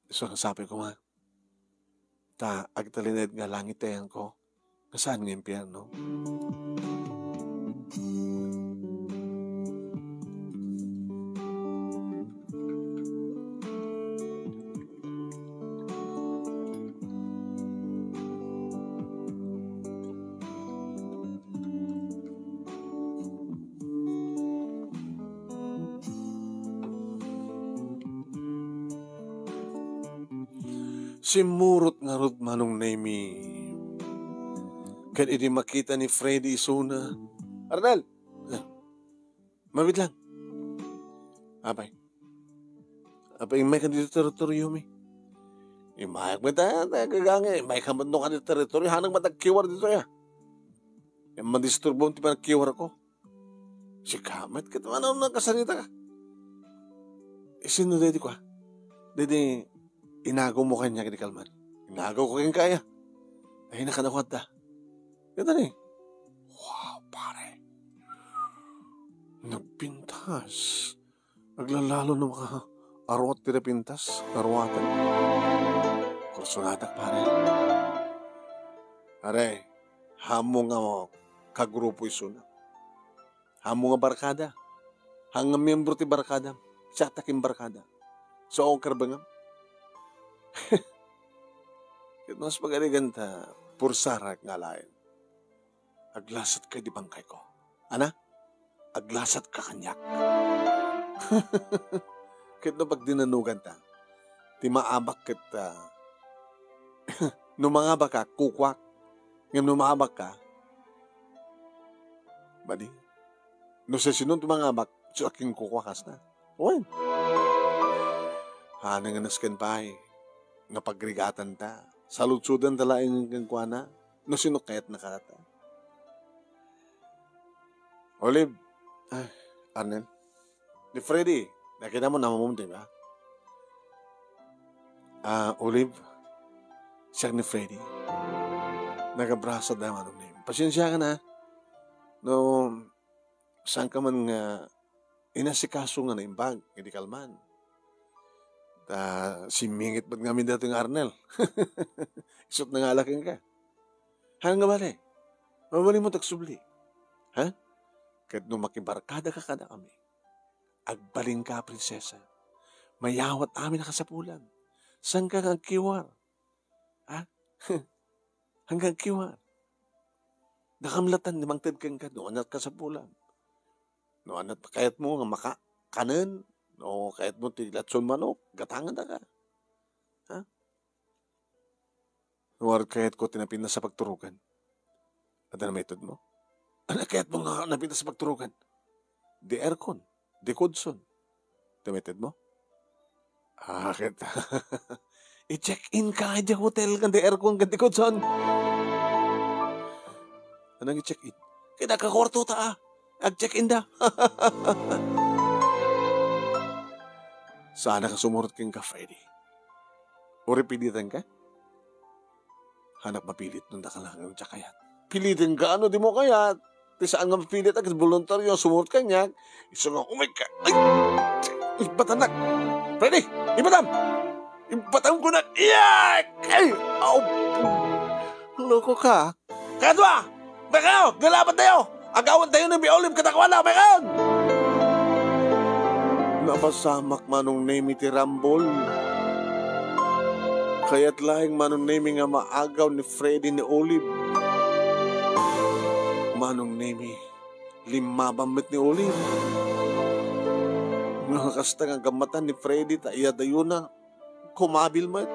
Isu nga sabi ko nga, ta agtalinaed nga langit ti ayanko, nga saan nga impierno. Simmurot ngarud Manong Nemy. Ket idi makita ni Freddy isuna, "Arnel! Eh, mabiit lang. Apay. Apay, immayka ditoy teritoriomi." Immayak met, ta, ta, gagangi, immayka met no kadi teritorio, hanak met agkiwar ditoy, a. Yan madisturbo ti panagkiwarko. Sika met ket mano nakasarita ka. Eh, sino daydi kua? Daydi inagaw mo kaniak idi kalman. Inagaw ko kenka aya. Ay, nakadakuatta. Ket ni. Wow, pare. Nagpintas. Aglalalo no maka-, aruat ti napintas, aruatan. Kursunatak, pare. Pare, haanmo nga kagrupo isuna. Haanmo nga barkada. Haan nga miyembro ti barkada. Siak ti kimbarkada. So, karbengam. Ket no, mas pagarigan ta, pursarak nga alaen. Aglasatka idi bangkayko. Ana? Aglasatka kaniak. Ket no pagdinanoganta, ti maabak ket, ah, no mangabak ka, kukuak. Ngem no maabak ka, bali. No sasino ti mangabak, so akin kukuak kasta. Wen. Haan nga nasken pay nga pagrigatanta. Saludsodanta laeng kenkuana no sino kayatna kasta. Olive, ay, Arnel. Ni Freddy, nakita mo, namamum, di ba? Ah, Olive, siak ni Freddy. Nagabrasa da, manong ni. Pasensya ka na. No, saan ka man nga inasikaso nga naimbag, idi kalman. Ta simmingit met ngamin daytoy nga Arnel. Isut' nangala kenka. Haan nga bale, mabalinmo ti agsubli. Ha? Ket no makibarkadaka kadakami, agbalinka a prinsesa. Mayawat amin a kasapulan. Saanka nga agkiwar? Ha? Hanggang kiwar. Dakam latan ti mangted kenka no ania ti kasapulan. No ania ti kayatmo nga maka-, kanen, no kayatmo ti latson manok, gatangandaka. Ha? Nuar kayatko ti napintas a pagturogan. Adda namitedmo? Ania kayatmo nga napintas a pagturogan? Di aircon, di kudson. Ti namitedmo? Ah, ket i-check-in ka idiay hotel ken di aircon ken di kudson. Anang i-check-in? Ket agkakuartota, ah. Ag-check-in da. Saanak a sumurot kenka, Freddy. Uray pilitanka? Haanak mapilit no dakkel nga diak kayat. Pilitanka no dimo kayat. Ti saan nga mapilit, ket voluntaryo nga sumurot kaniak. Isu nga, oh my God. Ay! Ibatannak! Freddy! Ibatam! Ibatam ko na! Iyak! Ay! Aw! Loko ka. Kadua! Makaon! Galabat tayo! Agawan tayo ni Bi Olive kadakuada! Makaon! Napasamak Manong Nemi ti rambol. Kayat laeng Manong Nemi nga maagaw ni Freddy ni Olive. Manong Nemi, limmabam met ni Olive. Nga kasta nga gammatan ni Freddy ta iyadayona, kumabil met.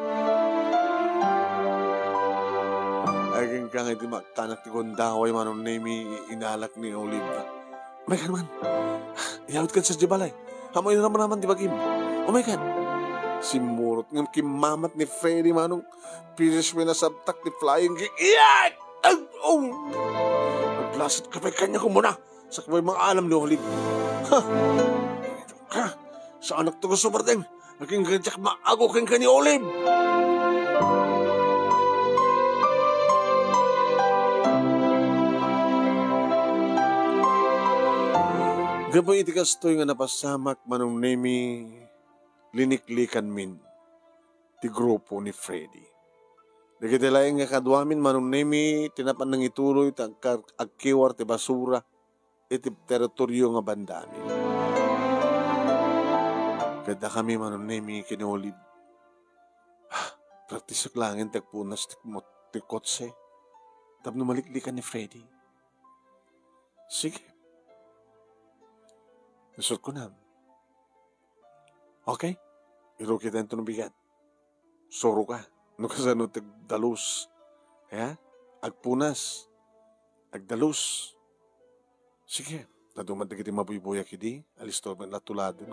Agingga nga iti makkanak ti gundaway Manong Nemi, inalak ni Olive. Umay kan man. Iyawidkan sadiay balay. Ammoyo ramraman ti bagim. Umay kan. Simmurot ngem kimmamat ni Freddy Manong. Pisis mi nasabtak ti flying kick. Iyay! Ay! Oh! Aglasit ka pay kaniak umuna. Sakbay mangaalam ni Olive. Ha! Ha! Saanak to gusto, pardeng. Agingga diak maago kenka ni Olive. Gapu iti kastoy nga napasamak Manong Nemi, liniklikanmin ti grupo ni Freddy. Dagiti laeng nga kaduamin Manong Nemi ti napan nangituloy ti agkar-, agkiwar ti basura iti teritorio nga bandami. Ket dakami Manong Nemi ken ni Olive, praktisek laengen ti agpunas ti mot-, ti kotse tapno maliklikan ni Freddy. Sige. Isut' kunam, okay, irukitayo no bigat. Suroka. No kasano ti agdalus. Ha? Agpunas. Agdalus. Sige. Naduman dagiti mabuybuyak idi, alisto met la tuladen.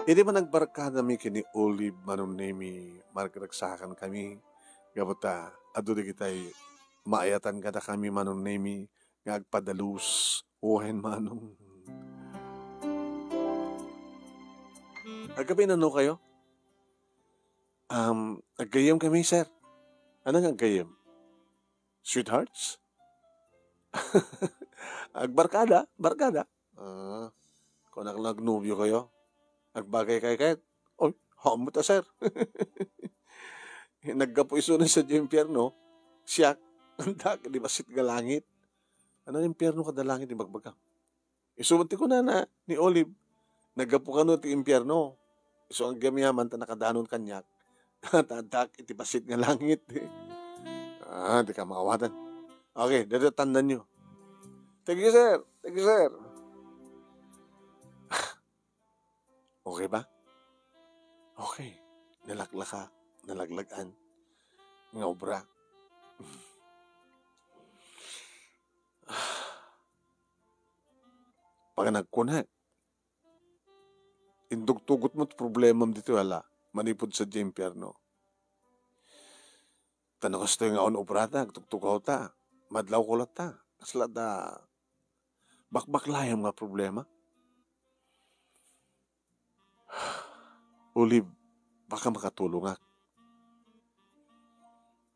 Idi man agbarkadami ken ni Olive Manong Nemi, maragsakkami, gapu ta adu dagiti maayatan kadakami Manong Nemi, nga agpadalus. Wen, Manong. Agkapinanokayo? Um, aggayyem kami, sir. Ania nga aggayyem? Sweethearts? Agbarkada? Barkada? Ah, kunak la agnobiokayo. Agbagaykayo ket? Oy, haanmo ta, sir. Naggapu isuna sadiay impierno, siak, antak, di bassit nga langit. Ania nga impierno kada langit ti ibagbagam? Isu met ti kunana ni Olive, naggapu kano ti impierno. Isu nga agyamaman ta nakadanon kaniak. Ta addak iti bassit nga langit. Ah, dika maawatan. Okay, daytoy tandaan nyo. Thank you, sir. Thank you, sir. Okay ba? Okay. Nalaklaka, nalaglagan nga obra. Panagkunak, indugtugot mo ti problemam ditoy ala, manipud sadiay impierno. Ta no kastoy nga un-obrata, agtugtugawta, madlawko latta. Kasla da bakbaklayam nga problema. Olive, baka makatulongak.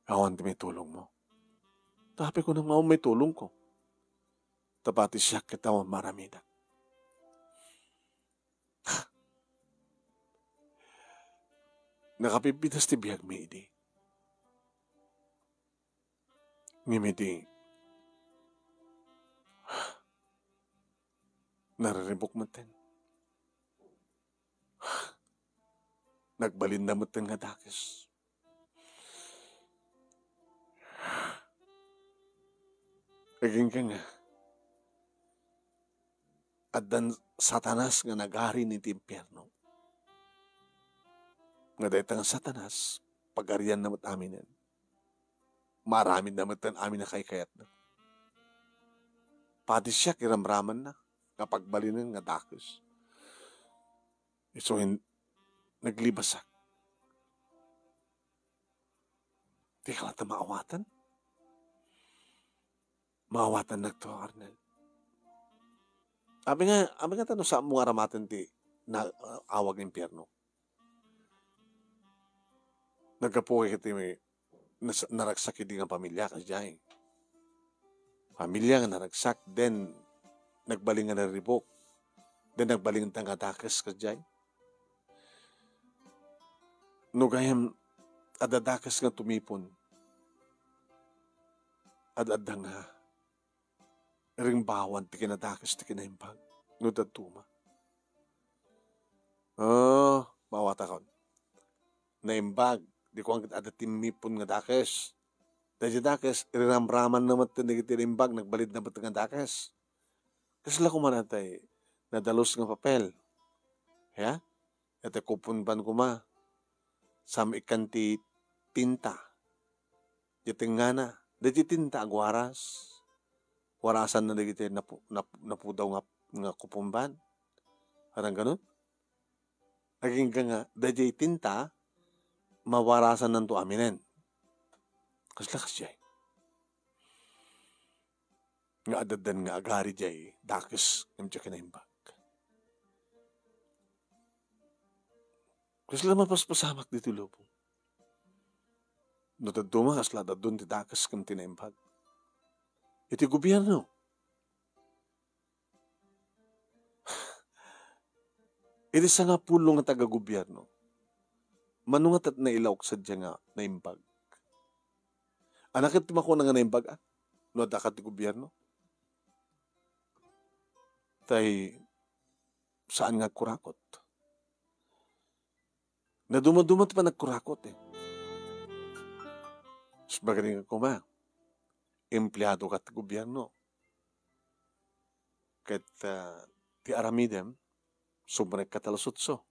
Awan ti maitulongmo. Tapno kunam nga awan maitulongko. Ta pati siak ket awan maaramidak. Nakapibbitas ti biagmi idi. Ngem idi nariribuk metten, nagbalinda metten nga dakes. Agingga nga, addan Satanas nga nagari iti impierno. Nga dayta nga Satanas, pagarianna met aminen. Maaramidna met ti amin a kaykayatna. Pati siak, iramramanna nga pagbalinen nga dakes. Isu hin-, naglibasak. Di ka latta maawatan? Maawatannak to, Arnel. Abi nga, abi nga ta no saan mo nga aramaten ti na-, awag nga impierno. Naggapu ket ti nas-, naragsak idi nga pamilia, kasdiay. Pamilia nga naragsak, then nagbalin nga nariribuk, then nagbalin nga dakes, kasdiay. No gayyem, adda dakes nga tumipon, ad-adda nga rimbawan ti kinadakes ti kinaimbag no dadduma. Ah, maawatakon. Naimbag, di kuan ket adda timmipon nga dakes. Daydiay dakes, iriramramanna met dagiti naimbag, nagbalinda met nga dakes. Kasla koma daytoy nadalus nga papel. Ya? Iti kuponban koma, saan ikkan ti tinta. Diay tengngana, daydiay tinta agwaras. Warasanna dagiti napu-, nap-, napudaw nga, nga kuponban. Parang ganun. Agingga nga, daydiay tinta, mawarasannanto aminen. Kasla kasdiay. Nga addan nga agari diay dakes ngem diay kinaimbag. Kasla mapaspasamak ditoy lubong. No dadduma, kasla daddun ti dakes ken ti naimbag. Iti gobierno. Iti sangapulo nga taga-gobierno, mano nga tat nailaok sadiay nga naimbag? Ania ket ti makuna nga naimbag, a? No adda ka ti gobierno? Tay, saan nga agkurakot? Nadumaduma ti panagkurakot, eh. Sus, bagaring koma, empleado ka ti gobierno. Ket, ah, ti aramidem, sumrekka ti alas otso.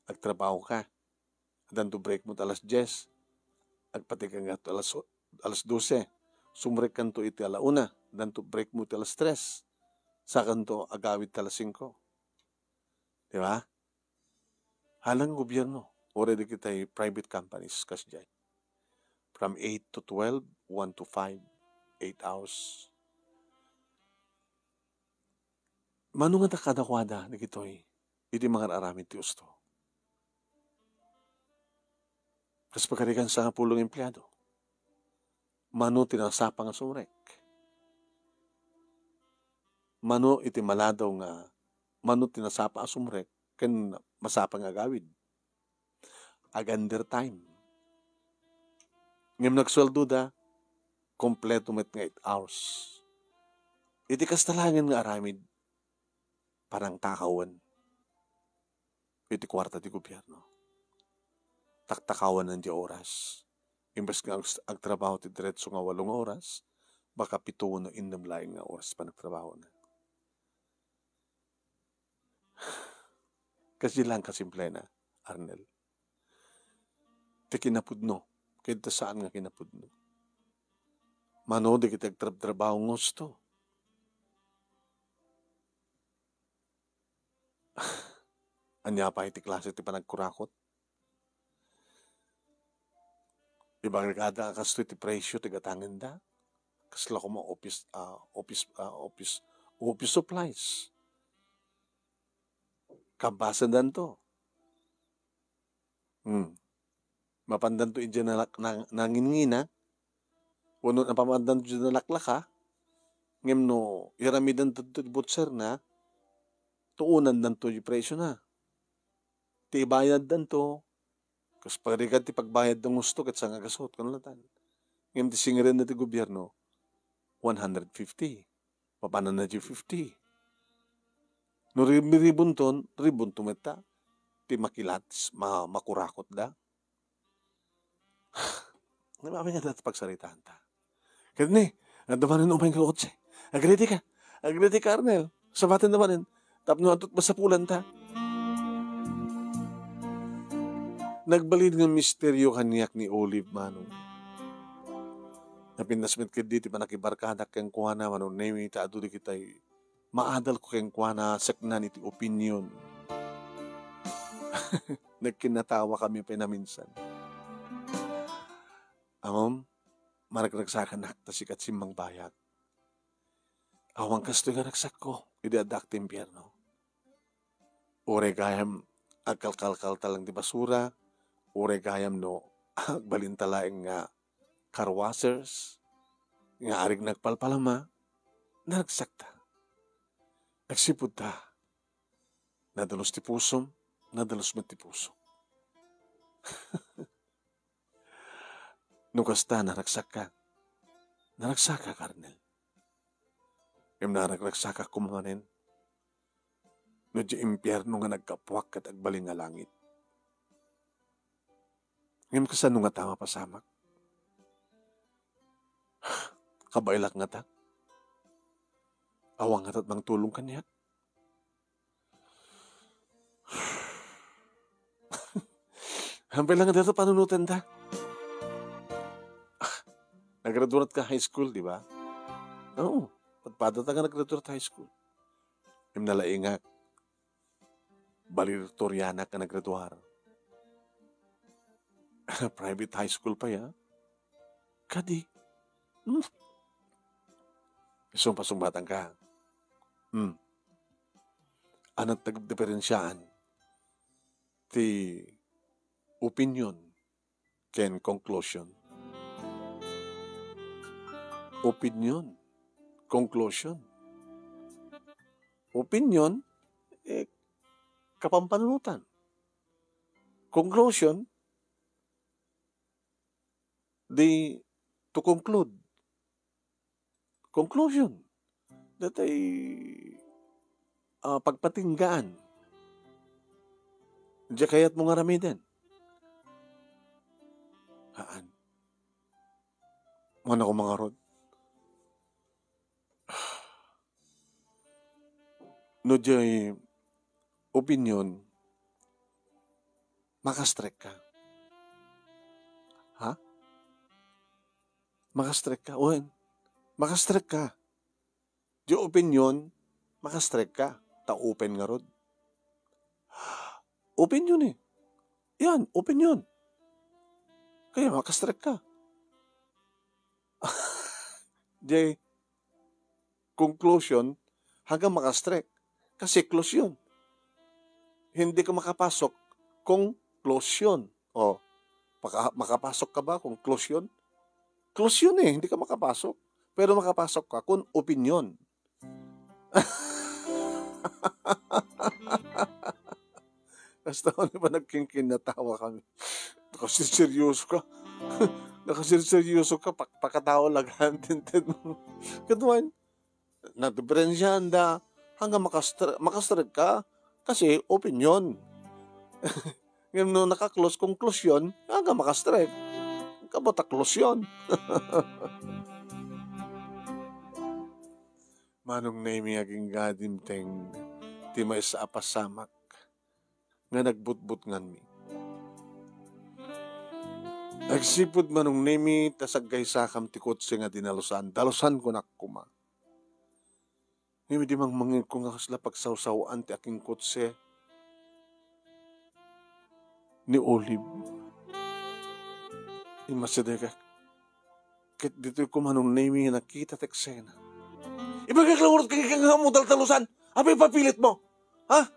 Agtrabahoka. Addanto break mo ti alas dies. Agpatikka nga ti alas, alas dose. Sumrekkanto iti ala una. Addanto break mo ti alas tres. Sakanto agawid ti alas singko. Di ba? Haan nga gobierno, uray dagiti private companies, kasdiay. From eight to twelve, one to five, eight hours. Mano nga kadakuada dagitoy iti mangar-aramid ti husto? Kas pagarigan, sangapulo nga empleado. Mano ti nasapa nga sumrek? Mano iti maladaw nga, mano ti nasapa a sumrek ken masapa nga agawid? Ag-undertime. Ngem nagsueldoda, kompleto met nga eight hours. Iti kasta laengen nga aramid, panangtakawen iti kuarta ti gobierno. Taktakawanan ti oras. Imbes nga ag-, agtrabaho ti diretso nga walo nga oras, baka pito wenno innem laeng nga oras panagtrabahona. Kasdi lang kasimplena, Arnel. Ti kinapudno, ket ta saan nga kinapudno. Mano dagiti agtrabtrabaho nga husto? Ania pay ti klase ti panagkurakot? Ibagbagada a kastoy ti presio ti gatangenda. Kasla koma office, ah, office, ah, office, office supplies. Kabasandanto. Hmm. Mapandanto idiay nalak-, nang-, nangingina, wenno napamandanto idiay nalaklaka, ngem no iramidanto ti butserna, tuonandanto ti presiona. Ti ibayaddanto, Kas parigat ti pagbayad ti gusto, ket sangagasuot, kunana latta. Ngem ti singirenna ti gobierno, one hundred fifty. Papananna ti fifty. No ri-, ribunton, ribunto met ta. Ti makilat, ma-, makurakot da. Ngem amin nga dayta pagsaritaanta. Ket ni, adda manen umay nga kotse. Agredi ka. Agredi ka, Arnel. Sabaten da manen. Tapno adto't masapulanta. Nagbalin nga misterio kaniak ni Olive, Manong. Napintas met ketdi ti pannakibarkadak kenkuana, Manong Nemi, ta adu dagitay maadalko kenkuana, seknan iti opinion. Nagkinnatawakami pay naminsan. Ammom, maragragsakanak ta sika ti simmangbayag. Awan kastoy nga ragsakko idi addaak ti impierno. Uray gayam agkalkalkaltalang ti basura, uray gayam no agbalinta laeng nga car washers, nga arig nagpalpalama, naragsakta. Agsipudta, nadalus ti pusom, nadalus met ti pusok. No kasta, naragsakka. Naragsakak, Arnel. Ngem naragragsakak koma manen no diay impierno nga nagkapuak ket agbalin nga langit. Ngem kasano ngata mapasamak? Kabaelak ngata? Awan ngata't mangtulong kaniak? Hampay lang dayta panunotenta. Ah, nagraduatka high school, di ba? Oo, padpadata nga nagraduat high school. Ngem nalaingak. Valedictoriana ka nagraduar. Private high school pay, ha? Kadi. Hmm. Isumpasumbatangka. Hmm. Anat nagdiferensiaan ti opinion ken conclusion. Opinion, conclusion. Opinion, eh, kapampanunotan. Conclusion, di to conclude. Conclusion. Datay, ah, pagpatinggaan. Diay kayatmo nga aramiden. Haan. Mano ko mangarod. No diay opinion, makastrekka. Ha? Makastrekka? Wen, makastrekka. Diay opinion, makastrekka. Ta open ngarud. Opinion eh. Yan, opinion. Kaya makastrekka. Diay conclusion, hanggang makastrek. Kasi close yun. Hindi ka makapasok kung close yun. O, maka-, makapasok ka ba kung close yun? Close yun eh, hindi ka makapasok. Pero makapasok ka kung opinion. Hasta ko ni ba nagkingkin, natawa kami. Nakasirseryoso ka. Nakasirseryoso ka, pak-, pakatawa lang, tinted mo. Kaduan, nadiferensyahan da, hanggang makastre-, makastrek ka, kasi opinion. Ngem no naka-close conclusion, hanggang makastrek. Kabata close yun. Manong Nemi, agingga dimteng ti maysa a pasamak nga nagbutbutnganmi. Agsipud Manong Nemi, ta saggaysakam ti kotse nga dinalusan. Dalusan ko nak koma. Ngem idi mangmangegko nga kasla pagsawsaw-an ti akingkotse ni Olive, immasidegak. Ket ditoy ko Manong Nemi nga nakita ti eksena. Ibagak la ngarud kenka nga ammo daldalusan. Apay papilit mo? Ha?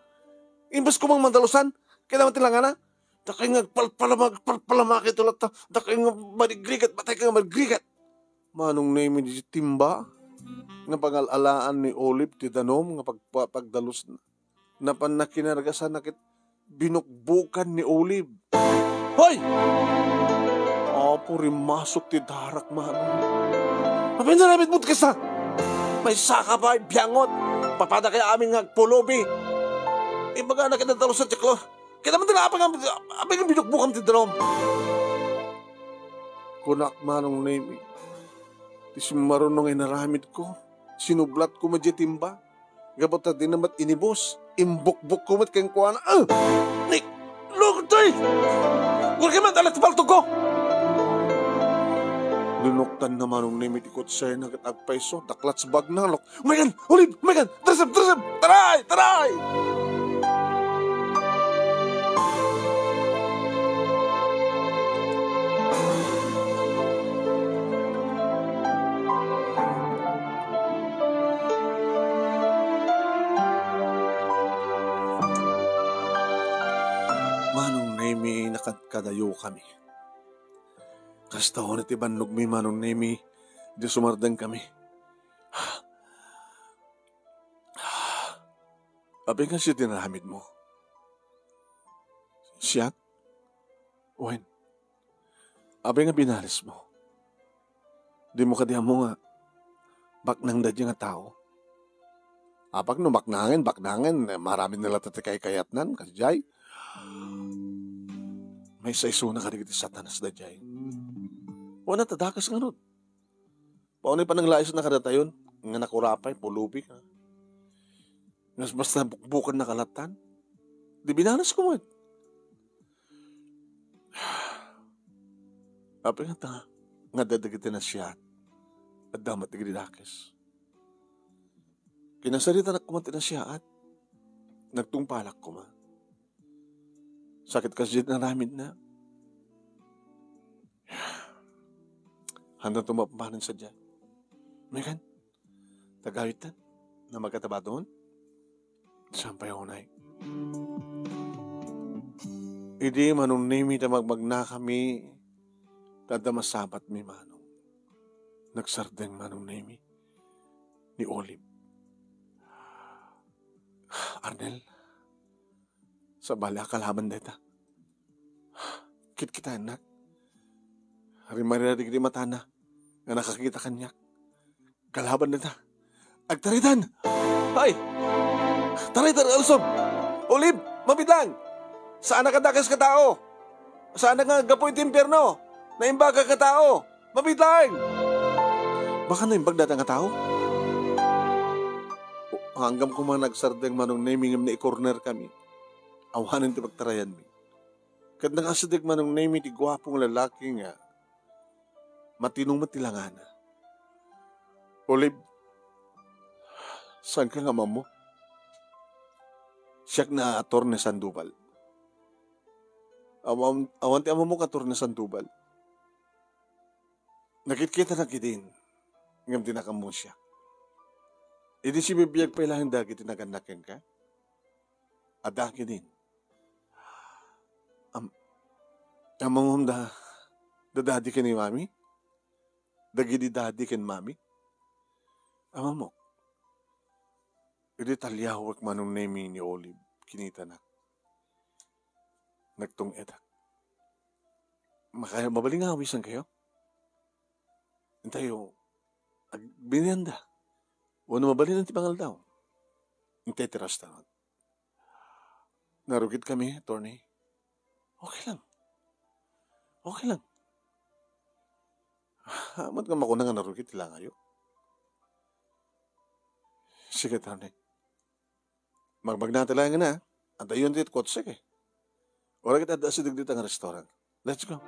Imbes ko mang mandalusan, kailangan ti langana? Dakay nga agpalpalama, agpalpalama kay latta. Dakay nga marigrigat, batay ka nga marigrigat. Manong Nemi, di timba nga pangal-alaan ni Olive ti danum nga pagpa-, pagdalus-, napan nakinargasan na ket binukbukan ni Olive. Hoy! Apo, rimasok ti darak, Manong. Apay nga aramidmo ti kasta? Maysaka pay, biangot. Papadakay amin nga agpulubi. Imbagana ket nadalusan ti klor. Ket amangan, apay nga, apay nga binukbukam ti drum? Kunak, Manong Nemi, ti simmaruno nga inaramidko, sinublatko met diay timba. Gapu ta dina met inibus, imbukbokko met kenkuana. Ah! Ni, lugtoy! Gurgay met, alat ti paltogko! Linuktanna, Manong Nemi, ti kotsena ket agpayso, daklat sa bagnalok. Umaykan! Olive! Umaykan! Tara sa, tara sa! Taray! Taray! Manong Nemi, nakadkadayokami. Kasta unay ti bannogmi, Manong Nemi, idi sumardengkami. Apay nga siak ti inaramidmo? Siak? Wen, apay nga binalismo? Dimo kadi ammo nga baknang daydiay nga tao? Apak no baknangen, baknangen, eh, maramid na latta ti kaykayatnan, kasdiay. Maysa isuna kadagiti satanas daydiay. Wen, ta dakes ngarud. Paunay pananglaisna kadatayon, nga nakurapay, pulubi ka. Nga basta bukbukan na kalatan. Di binanasko met. Apay nga ta, nga adda dagiti nasiat, adda met dagiti dakes. Kinasaritanak koma ti nasiaat, nagtungpalak koma. Sakit kasdiay ti inaramidna. Haanto mapanen sadiay. Megan, tagaytan, na magkatabaton? Sampay unay. Idi Manong Nemi ta magmagnakami, ta adda masabatmi, Manong. Nagsardeng Manong Nemi ni Olive. Arnel, sabali a kalaban dayta. Kitkitaennak. Rimarira dagiti matana nga nakakita kaniak. Kalaban dayta. Agtaritan! Ay! Taray, taray, Alsom! Olive, mabiit laeng! Saanak a dakes nga tao! Saanak nga aggapu iti impierno! Naimbagak nga tao! Mabiit laeng! Baka naimbag dayta nga tao? O, anggam koma nga nagsardeng Manong Nemi ngem naikornerkami. Awanen ti pagtarayanmi. Ket nakasideg Manong Nemi ti guapo nga lalaki nga matino met ti langana. Olive, saanka nga ammo? Siak ni Attorney Sandoval. Awan, awan ti ammom nga Attorney Sandoval. Nakitkitanak idin, ngem dinak ammo siak. Idi sibibiag pay laeng dagiti nagannak kenka, adda idin. Am-, ammom da, da daddy ken ni mami? Dagidi daddy ken mami? Ammok. Idi taliawek Manong Nemi ni Olive, kinitanak. Nagtung-etak. Maka-, mabalin nga awisankayo? Intayo, agbinyanda. Wenno mabalin ti pangaldaw. Intay ti restaurant. Narugit kami, attorney. Okay lang. Okay lang. Amat nga makuna nga narugit ti langayo. Sige, attorney. Magmagnata laeng na, adayon ti kotse ke. Ora ket adda asideg dita nga restaurant. Let's go.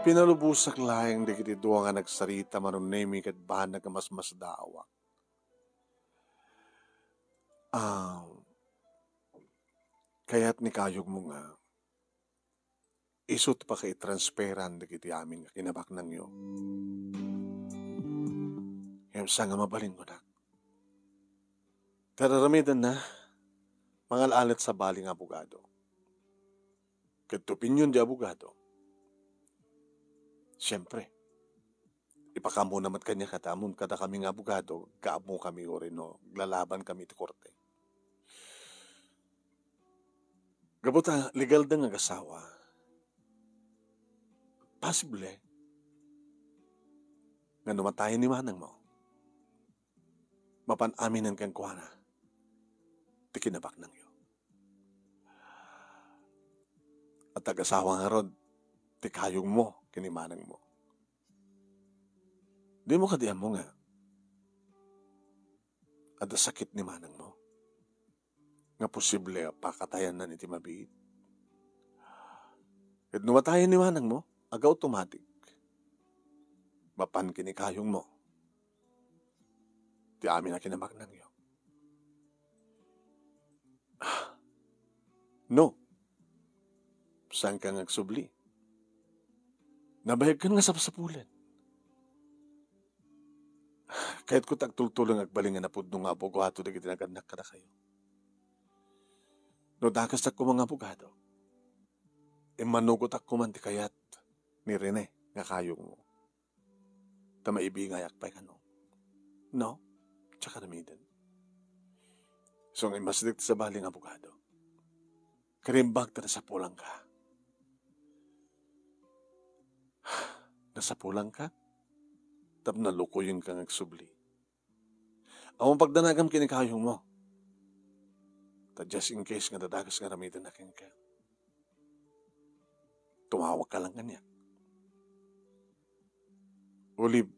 Pinalubosak laeng dagiti dua nga nagsarita Manong Nemi ket banag nga masmasdaawak. Ah, kayat ni kayogmo nga isu ti pakaitransferan dagiti amin nga kinabaknangyo. Ngem sa nga mabalin kunak. Ti ar-aramidenna, mangal-alet sabali nga abogado. Ket ti opinion ti abogado, siempre, ipakaamona met kaniak ket ammom, kadakami nga abogado, agkaammo kami uray no aglalaban kami iti korte. Gapu ta legal da nga agasawa, posible nga no matayen ni manangmo, mapan aminen kenkuana ti kinabaknangyo. At agasawa ngarud ti kayongmo ken ni manangmo. Dimo kadi ammo nga adda sakit ni manangmo nga posible a pakatayannan iti mabiit? Ket no matayen ni manangmo, aga-automatic mapan ken ni kayongmo ti amin a kinabaknangyo. No, saanka nga agsubli. Nabayagkan nga sapsapulen. Kayatko ti agtultuloy nga agbalin nga napudno nga abogado dagiti nagannak kadakayo. No dakestak koma nga abogado, immanugotak koma ti kayat ni Rene nga kayongmo. Ta maibingayak pay kano. No? Diak aramiden. So, nga immasideg ti sabali nga abogado. Karimbag ta nasapulangka. Nasapulangka? Tapno nalukoyenka nga agsubli. Awan pagdanagam ken ni kayongmo. Ta just in case nga dadakes nga aramidenna kenka, tumawagka lang kaniak. Olive,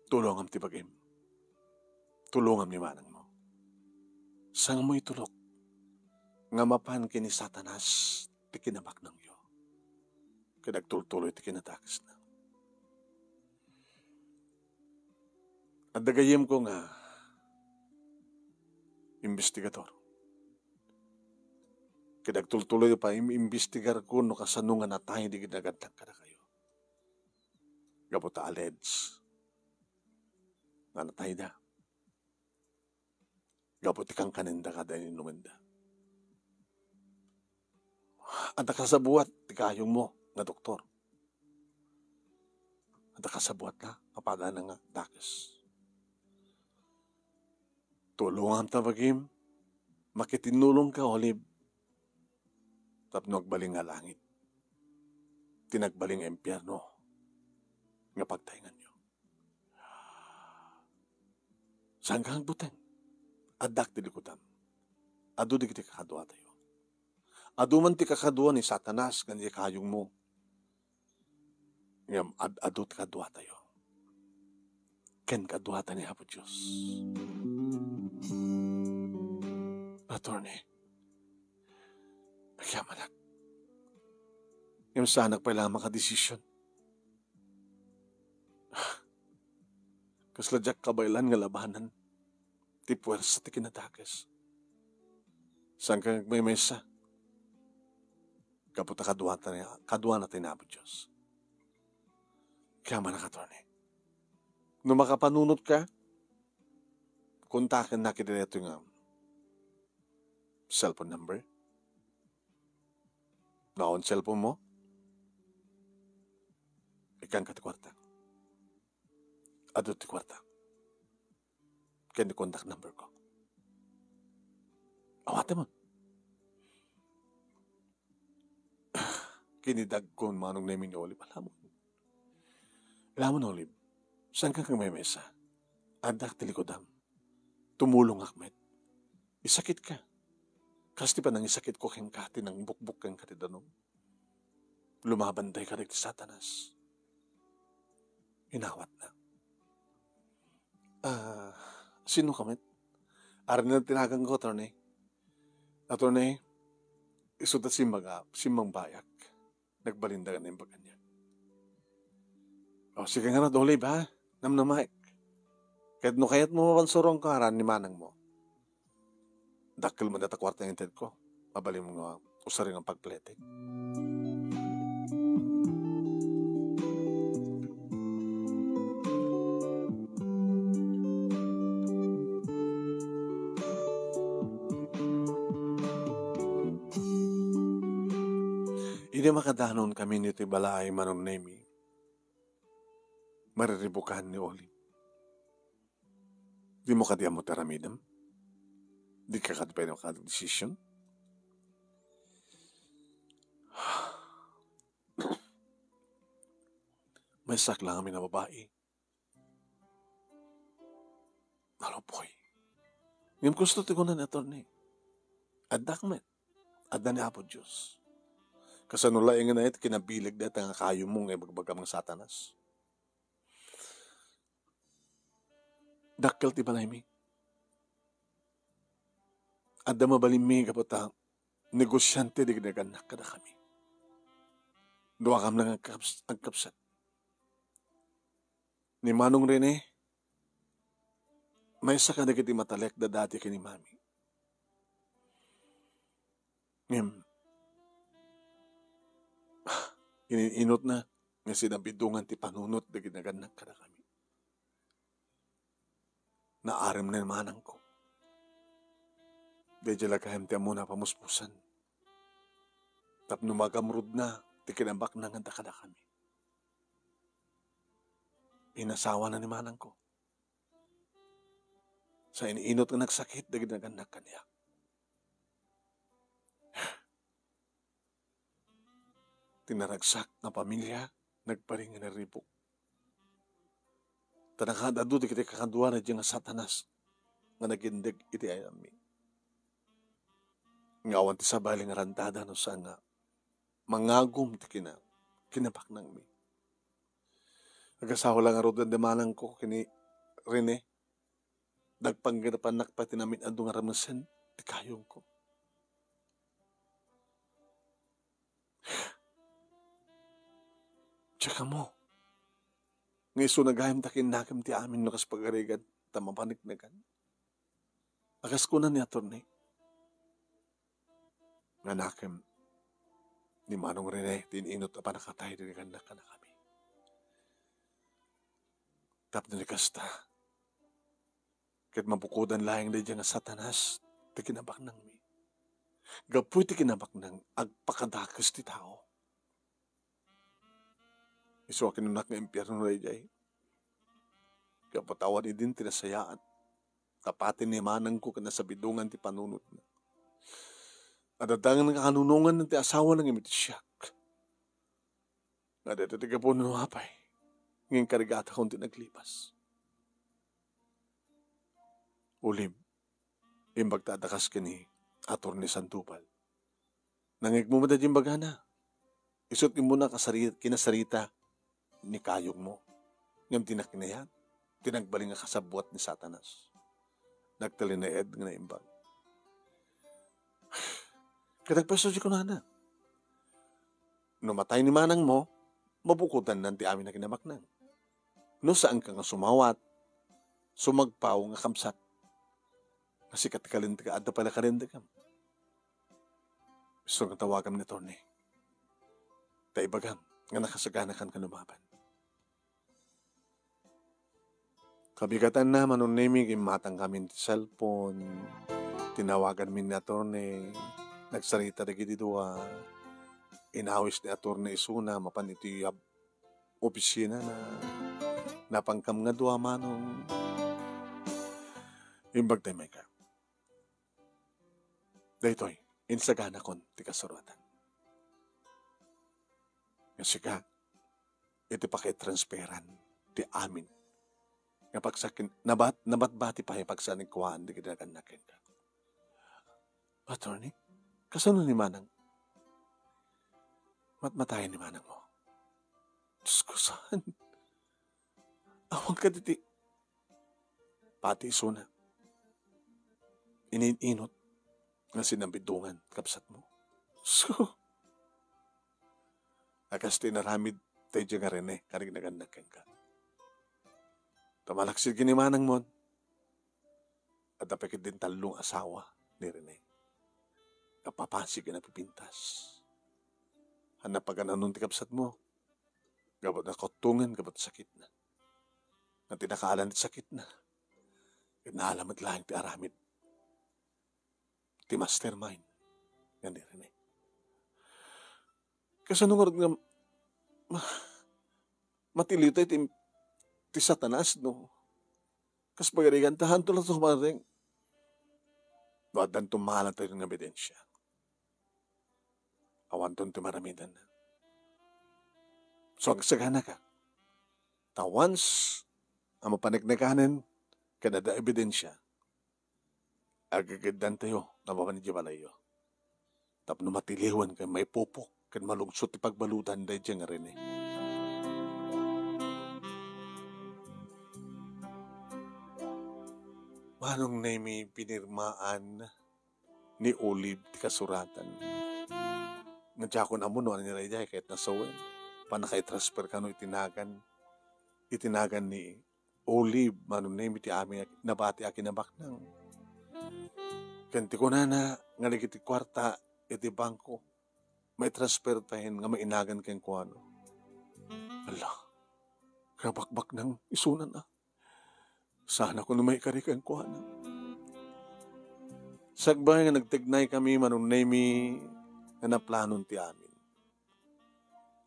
tulongam ti bagim. Tulongam ni manangmo. Saanmo itulok nga mapan ken ni Satanas ti kinabaknangyo ket agtultuloy ti kinadakesna. Adda gayyemko nga imbestigador. Ket agtultuloy pay im-, imbestigarko no kasano nga natay dagiti nagannak kadakayo. Gapu ta alleged nga natayda gapu ti kankanenda kada inumenda. Adda kasabuat ti kayongmo nga doktor. Adda kasabuatna, mapadana nga dakes. Tulongam ta bagim, makitinnulongka, Olive, tapno agbalin nga langit ti nagbalin nga impierno nga pagtaenganyo. Saanka nga agbuteng? Addak ti likudam. Adu dagiti kakaduatayo. Adu man ti kakadua ni Satanas ken ni kayongmo. Ngem ad-adu ti kaduatayo ken kaduata ni Apo Dios. Attorney, agyamanak. Ngem saanak pay la makadesisyon. Kasla diak kabaelan nga labanan ti puersa ti kinadakes. Saanka nga agmaymaysa? Gapu ta kaduana ti, kaduana ti Apo Dios. Agyamanak, attorney. No makapanunotka, kontakennak iti daytoy nga cellphone number. No awan cellphone mo, ikkanka ti kuarta. Adu ti kuarta ken ni contact number ko. Awatemon. Kinidagko manong Nemi ni Olive. Alamon. Alamon, Olive. Saanka nga agmaymaysa? Addak ti likudam. Tumulongak met. Isakitka. Kas ti panangisakitko kenka ti nangbukbok kenka ti danum. Lumaban dayta kadagiti Satanas. Inawatna. Ah, sinoka met? Arnel ti naganko, attorney. Attorney, isu ta simmang-, simmangbayak. Nagbalinda nga naimbag kaniak. O, sige ngarud, Olive, ha? Namnamaek. Ket no kayatmo mapansuronko, aran ni manangmo. Dakkel man dayta kuarta nga intedko. Mabalin nga usarengan pagpletek. Idi makadanunkami iti balaay, Manong Nemi, mariribukan ni Olive. Dimo kadi ammo ti aramidem? Di ka kadi pay makadesisyon? Maysak lang amin a babae. Arupoy. Ngem kusto ti kuna ni attorney. Addak met. Adda ni Apo Dios. Kasano laengen iti kinabileg dayta nga kayo mo nga ibagbagam nga Satanas? Dakkel ti balaymi. Adda mabalinmi gapu ta negosiante dagiti nagannak kadakami. Duakam lang agkaps-, agkapsat. Ni Manong Rene, maysa kadagiti matalek da dati ken ni Mami. Ngem, in-inutna nga sinabidongan ti panunot dagiti nagannak kadakami. Naarem ni manangko. Daydiay la gayam ti ammona a pamuspusan. Tapno magamrudna ti kinabaknanganda kadakami. Inasawana ni manangko. Sa in-inut nga nagsakit dagiti nagannak kaniak. Ti naragsak nga pamilia, nagparing nga naribuk. Ta nakaad-adu dagiti kakadua daydiay nga Satanas nga nagindeg iti ayammi. Nga awan ti sabali nga randada no saan nga mangagum ti kina-, kinabaknangmi. Agasawa la ngarud ni manangko ken ni Rene. Nagpangganapannak pay ti namin-adu nga ramesen ti kayongko. Diak ammo nga isuna gayam ta kinnakam ti amin no kas pagarigan ta mapaneknekan. A kas kuna ni attorney, nga nakem ni Manong Rene ti in-inut a pannakatay dagiti nagannak kadakami. Tapno ni kasta, ket mabukodan laeng daydiay nga Satanas ti kinabaknangmi. Gapu iti kinabaknang agpakadakes ti tao. Isu a kinunak nga impierno daydiay. Gapu ta awan idin ti nasayaat. Tapaten ni manangko ken nasabidongan ti panunotna. Adda dangan nga kanunongan ti asawana ngem iti siak. Nga daytoy ti gapu no apay nga inkarigatakon ti naglipas. Ulim, imbag ta adda kas ken ni Attorney Sandoval. Nangngegmo met daydiay imbagana. Isut' immuna kasari-, kinasarita ni kayongmo. Ngem ti nakinayat, ti nagbalin nga kasabbuat ni Satanas. Nagtalinaed nga naimbag. Ket agpayso ti kunana, "No matay ni manangmo, mabukodannan ti amin a kinabaknang. No saanka nga sumawat, sumagpaw nga kabsat, nga sika ti kalintegak, adda pay la kalinteg." Isu nga tawagam ni attorney. Ta ibagam nga nakasaganakan ka lumaban. Kabigatanna, Manong Nemy, immatangkami ti cellphone. Tinawaganmi ni attorney. Nagsarita dagiti dua. Inawis ni attorney isuna mapan iti ab-, opisina na. Napangkam nga dua, Manong. Imbag tayo, Micah. Daytoy, insaganakon ti kasurotan. Nga sika, iti pakitransferan ti amin nga pagsakin, nabat-, nabatbati pay pagsanikuan dagiti nagannak kenka. Attorney, kasano ni manang? Matmatayen ni manang mo? Diyos ko, saan? Awan ka diti. Pati isuna. Ininut nga sinabidongan, kabsat mo. So, a kas ti inaramid daydiay nga Rene, karig nagannak kenka. Ta malaksid ken ni manang mo, adda pay ketdin tallo nga asawa ni Rene. Napapasig ken napipintas. Haan a pagan-anon ti kabsat mo. Gapu ta nakuttongen gapu ti sakitna. Nga ti nakaalan ti sakitna, ket naalan met laeng ti aramid ti mastermind nga ni Rene. Kasano ngarud nga ma-, matiliw tayo ti, ti Satanas, no? Kas pagarigan, ta haanto latta umareng. no addanto malatayon nga ebidensia. Awanton ti maramidanna. So, agsaganaka. Ta once a mapaneknekanen ken adda ebidensia, agegeddantayo nga mapan idiay balayyo. Tapno matiliwan ken maipupok ken malungsot ti pagbaludan daydiay nga Rene. Manong Nemi, pinirmaan ni Olive ti kasuratan. Nga diakon ammo no ania daydiay ket nasawen. Pannaka-transfer kano iti nagan, iti nagan ni Olive, Manong Nemi, ti amin a nabati a kinabaknang. Ken ti kunana nga dagiti kuarta iti bangko, maitransfer tayen nga mainagan kenkuana. Ala, kabakbaknang isunan a. Saan a kuno maikari kenkuana. Sakbay nga nagtegnay kami, Manong Nemi, nga naplanon ti amin.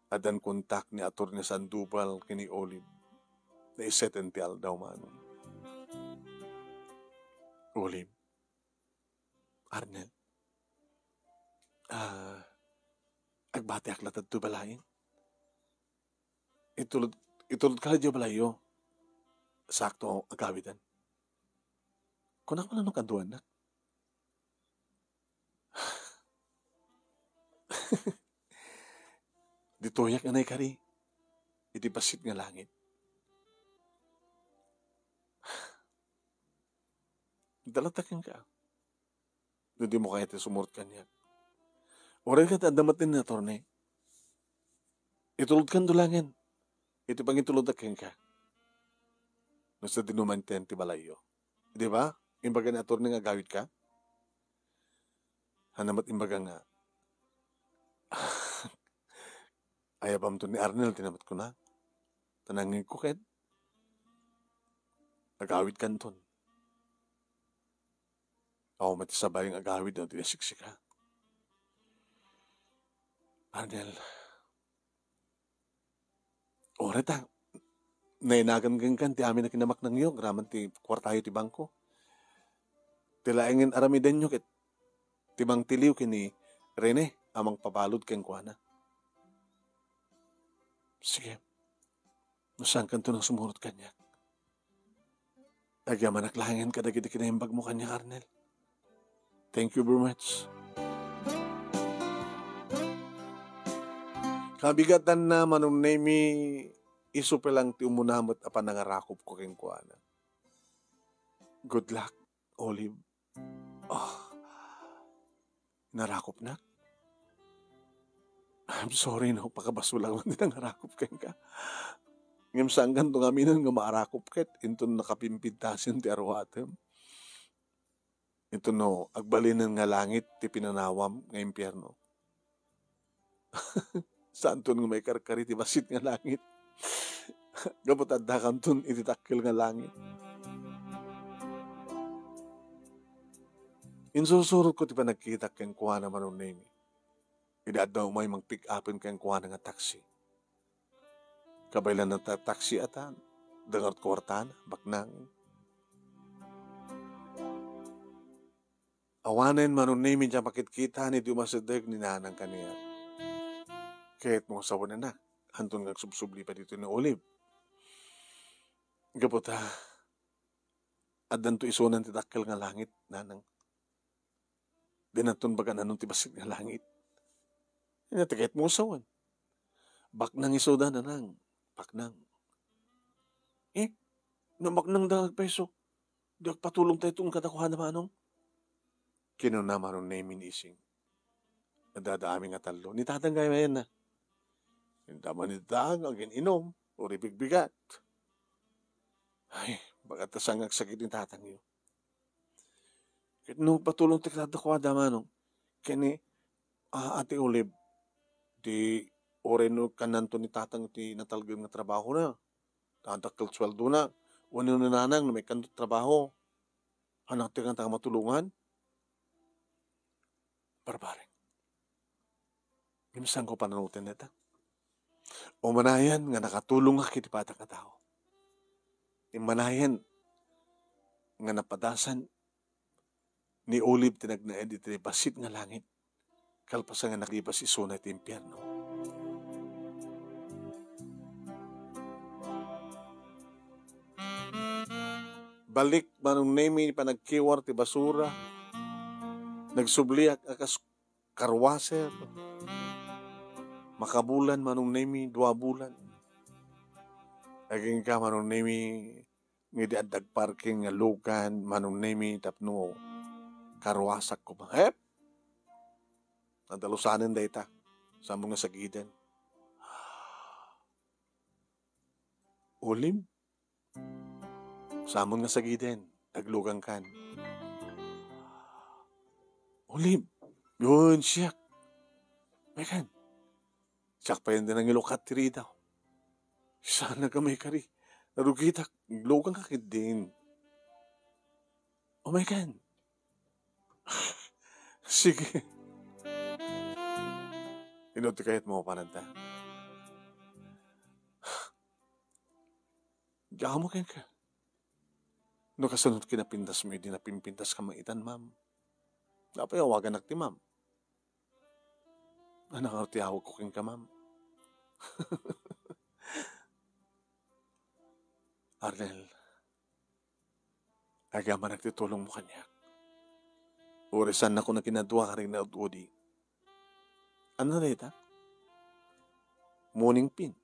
Addan kontak ni Attorney Sandoval ken ni Olive. Naiseten ti aldaw, Manong. Olive. Arnel. Ah, agbatiak latta ditoy balayen. Itulod, itulodka idiay balayyo. Sakto, agawiden. Kunak man no kaduanak. Ditoyak a naikari iti bassit nga langit. Dalatak kenka. No dimo kayat ti sumurot kaniak. Uray ket adda met ni attorney. Itulodkan dulagen iti pangitulodda kenka. No sa dinuman ti balayyo. Di ba? Imbaga ni attorney nga agawidka? Ania met imbaga nga, ayabamto ni Arnel ti namet kuna. Tanangin ko ket. Agawidkanton. Awan met ti sabali nga agawid no di nasiksika. Arnel, uray ta, nainagan kenka ti amin a kinabaknangyo, agraman ti kuartayo ti bangko. Ti laengen aramidenyo ket ti mangtiliw ken ni Rene a mangpabalud kenkuana. Sige. No saankanto nga sumurot kaniak. Agyamanak laengen kadagiti kinaimbagmo kaniak, Arnel. Thank you very much. Kabigatanna, Manong Nemi, isu pay lang ti umuna met a panangarakupko kenkuana. Good luck, Olive. Ah, narakupnak? I'm sorry no, pakabasolak man ti nangarakup kenka. Ngem saankanto nga aminan nga maarakup ket inton nakapimpintasen ti aruatem. Inton no, agbalinen nga langit ti pinanawam nga impierno. Saanton nga maikarkari ti bassit nga langit. Gapu ta addakanton iti dakkel nga langit. Insursurotko ti panagkitak kenkuana, Manong Nemi. Idi adda umay mangpick-upen kenkuana nga taxi. Kabaylan ta taxi atan, dangat kuartana, baknang. Awanen, Manong Nemi, diay makitkita idi umasideg ni Nanang kaniak. Ket mo sawen, anak, anton nga agsubsubli pay ditoy ni Olive. Gapu ta, addanto isunan ti dakkel nga langit, Nanang. Dinanton bagan-anon ti bassit nga langit. Ania ti ket mo sawen? Baknang isuda, Nanang. Baknang. Eh, no baknang da nga agpayso, di agpatulongtayo kadakuada, Manong? Kinuna Manong Nemi ni Ising. Adda amin nga tallo. Ni Tatang gayam ayanna. Inta man ni Tatang agin-inom, o ribigbigat. Ay, baga ta saan nga agsakit ni Tatangyo. Ket no agpatulongtayo kadakuada, Manong, ken ni, ah, Ate Olive, di uray no kannanto ni Tatang ti natalged nga trabahona. Ta dakkel suweldona. Wenno ni Nanang no maikkanto trabaho. Ania ti kasta nga matulongan? Barbareng. Ngem saanko pananuoten dayta. Umanayan nga nakatulongak iti padana a tao. Immanayan nga napadasan ni Olive ti nagnaed iti bassit nga langit, kalpasan nga nakalibas isuna iti impierno. Balik, Manong Nemi, panagkiwar ti basura. Nagsubliak a kas car washer. Makabulan, Manong Nemi, dua bulan. Agingga, Manong Nemi, nga idi adda agparking nga lugan, Manong Nemi, tapno karuasak koma. Hep! Nadalusanen dayta. Saan mo nga sagiden? Olive? Saan mo nga sagiden? Aglugankan. Olive? Yun, siak. Megan. Siak pay ti nangilukat ti ridaw. Saan nga maikari? Narugitak. Agluganka ketdin. Oh my God. Sige. Ino ti kayat mo, pananta? Diak mo kenka. No kasano ti kinapintas mo, idi napimpintas ka maitan, ma'am. Apay awaganak ti ma'am? Ano nga ti awag ko kenka, ma'am? Arnel, agyamanak ti tulong mo kaniak. Uray saannako nga kinadua karing naud-udi. Ano dayta? Moning pin.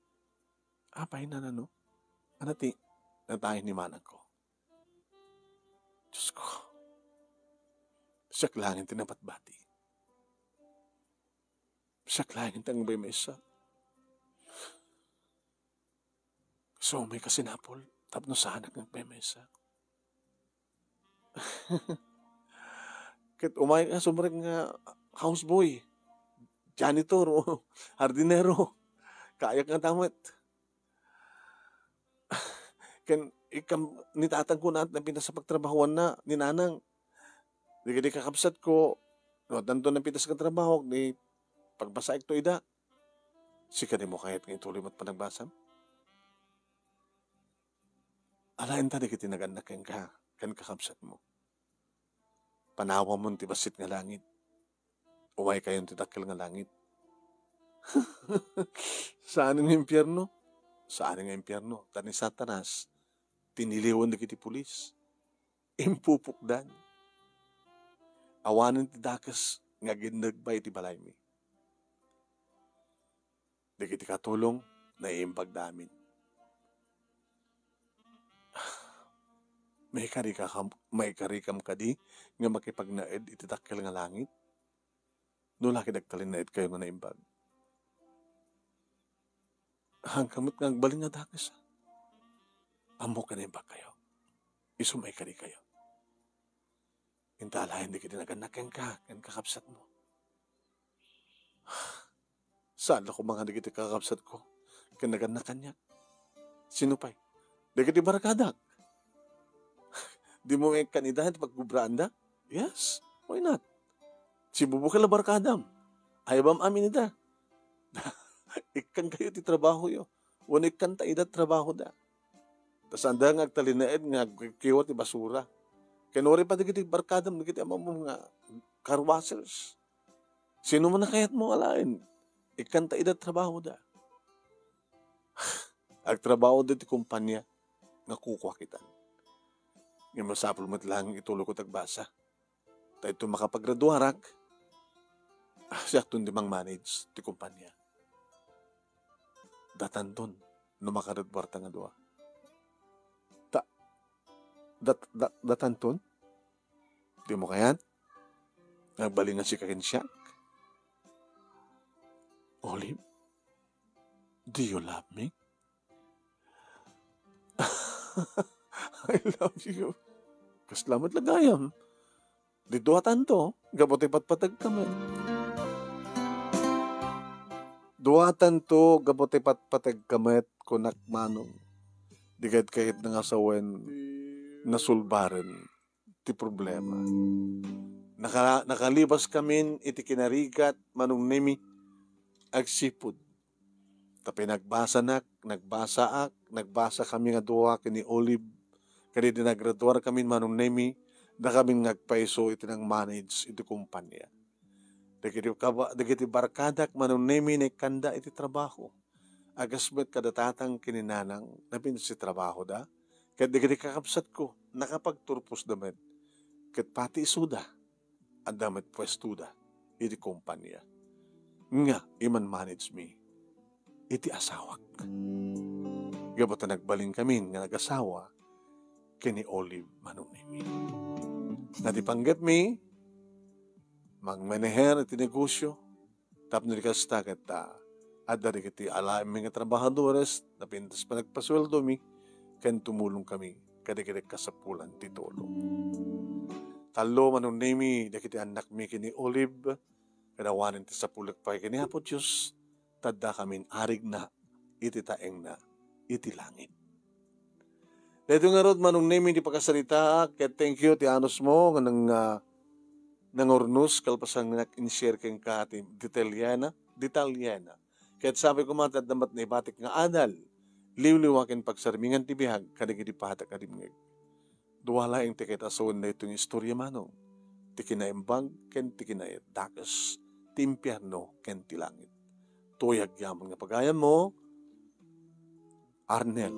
Apay, nanano? Ano ti natayen ni manang ko? Diyos ko. Siak laeng ti nabatbati. Siak laeng ti nagmaymaysa. So, may kasinapol, tapno saanak nga agmaymaysa. Ket umay ka sumrek nga houseboy, janitor, o hardinero. Kaayak nga ta met. Ken ikam ni tatang ko, naat napintas a pagtrabahoanna ni nanang. Dagiti kakabsatko, no addanto napintas nga trabaho, ni pagbasaekto ida. Sika, dimo kayat nga ituloy met panagbasam? Alaenta dagiti nagannak kenka, ken kakabsatmo. Panawamon ti bassit nga langit. Umaykayon ti dakkel nga langit. Saan nga impierno? Saan nga impierno? Ta ni Satanas, tiniliwen dagiti pulis. Impupukdan. Awanen ti dakes nga aginneg pay iti balaymi. Dagiti katulong, naimbagda amin. Maikarika kam-, maikarikam kadi nga makipagnaed iti dakkel nga langit? No la ket agtalinaedkayo nga naimbag. Haanka met nga agbalin nga dakes. Ammok nga naimbagkayo. Isu maikarikayo. Inta alaen dagiti nagannak kenka, ken kakabsatmo. Saan la koma nga dagiti kakabsatko ken nagannak kaniak? Sino pay? Dagiti barkadak. Dimo nga ikkan ida ti pagkubraanda? Yes, why not? Sibubukel a barkadam. Ayabam amin ida. Ikkankayo ti trabahoyo. Wenno ikkanta ida ti trabahoda. Ta saanda nga agtalinaed nga agkikiwa ti basura. Ken uray pa dagiti barkadam, dagiti amamom nga car washers. Sino man a kayatmo alaen? Ikkanta ida ti trabahoda. Agtrabahoda ti kompania nga kukuak itan. Ngem masapul met laeng itulokko ti agbasa. Ta inton makapagraduarak, ah, siakton ti mang-manage ti kompania. Datanton no makagraduarta nga dua. Ta-, dat-, dat-, datanton? Dimo kayat? Agbalin nga sika ken siak? Olive, do you love me? I love you. Kasla met la gayam. Di duatanto, gapu ti patpategka met. Duatanto, gapu ti patpategka met, kunak, Manong. Di ket kayatna nga sawen, nasulbaren ti problema. Naka-, nakalibaskamin iti kinarigat, Manong Nemi, agsipud. Ta pinagbasanak, nagbasaak, nagbasakami nga dua ken ni Olive, ken idi nagraduarkamin, Manong Nemi, Dakami nga agpayso iti nang-manage iti kompania. Dagiti kaba-, dagiti barkadak, Manong Nemi, naikkanda iti trabaho. Agas met kada tatang ken ni nanang, napintas ti trabahoda. Ket dagiti kakabsatko, nakapagturposda met. Ket pati isuda, adda met puestoda iti kompania. Nga, iman-manage mi iti asawak. Gapu ta nagbalinkamin nga nagasawa ken ni Olive, Manong Nemi. Nga ti panggepmi, mangmaneher iti negosio, tapno di kasta ket, ah, adda dagiti alaenmi nga trabahadores, napintas panagpasueldomi, ken tumulongkami kadagiti kasapulan ti tulong. Tallo, Manong Nemi, dagiti annakmi ken ni Olive, ket awanen ti sapulek pay ken ni Apo Dios, ta addakamin arigna iti taengna iti langit. Daytoy ngarud, Manong Nemi, ti pakasaritaak, ket thank you ti anusmo nga nang, ah, nangurnos kalpasan nga nag-share kenka ti detalyena, detalyena. Ket sapay koma ti adda met naibatik nga adal, liwliwa ken pagsarmingan ti biag kadagiti pata a dimngeg. Dua laeng ti kaitasuen daytoy nga istorya, Manong, ti kinaimbag ken ti kinaidakes ti impierno ken ti langit. Toy agyamanen nga pagayammo, Arnel.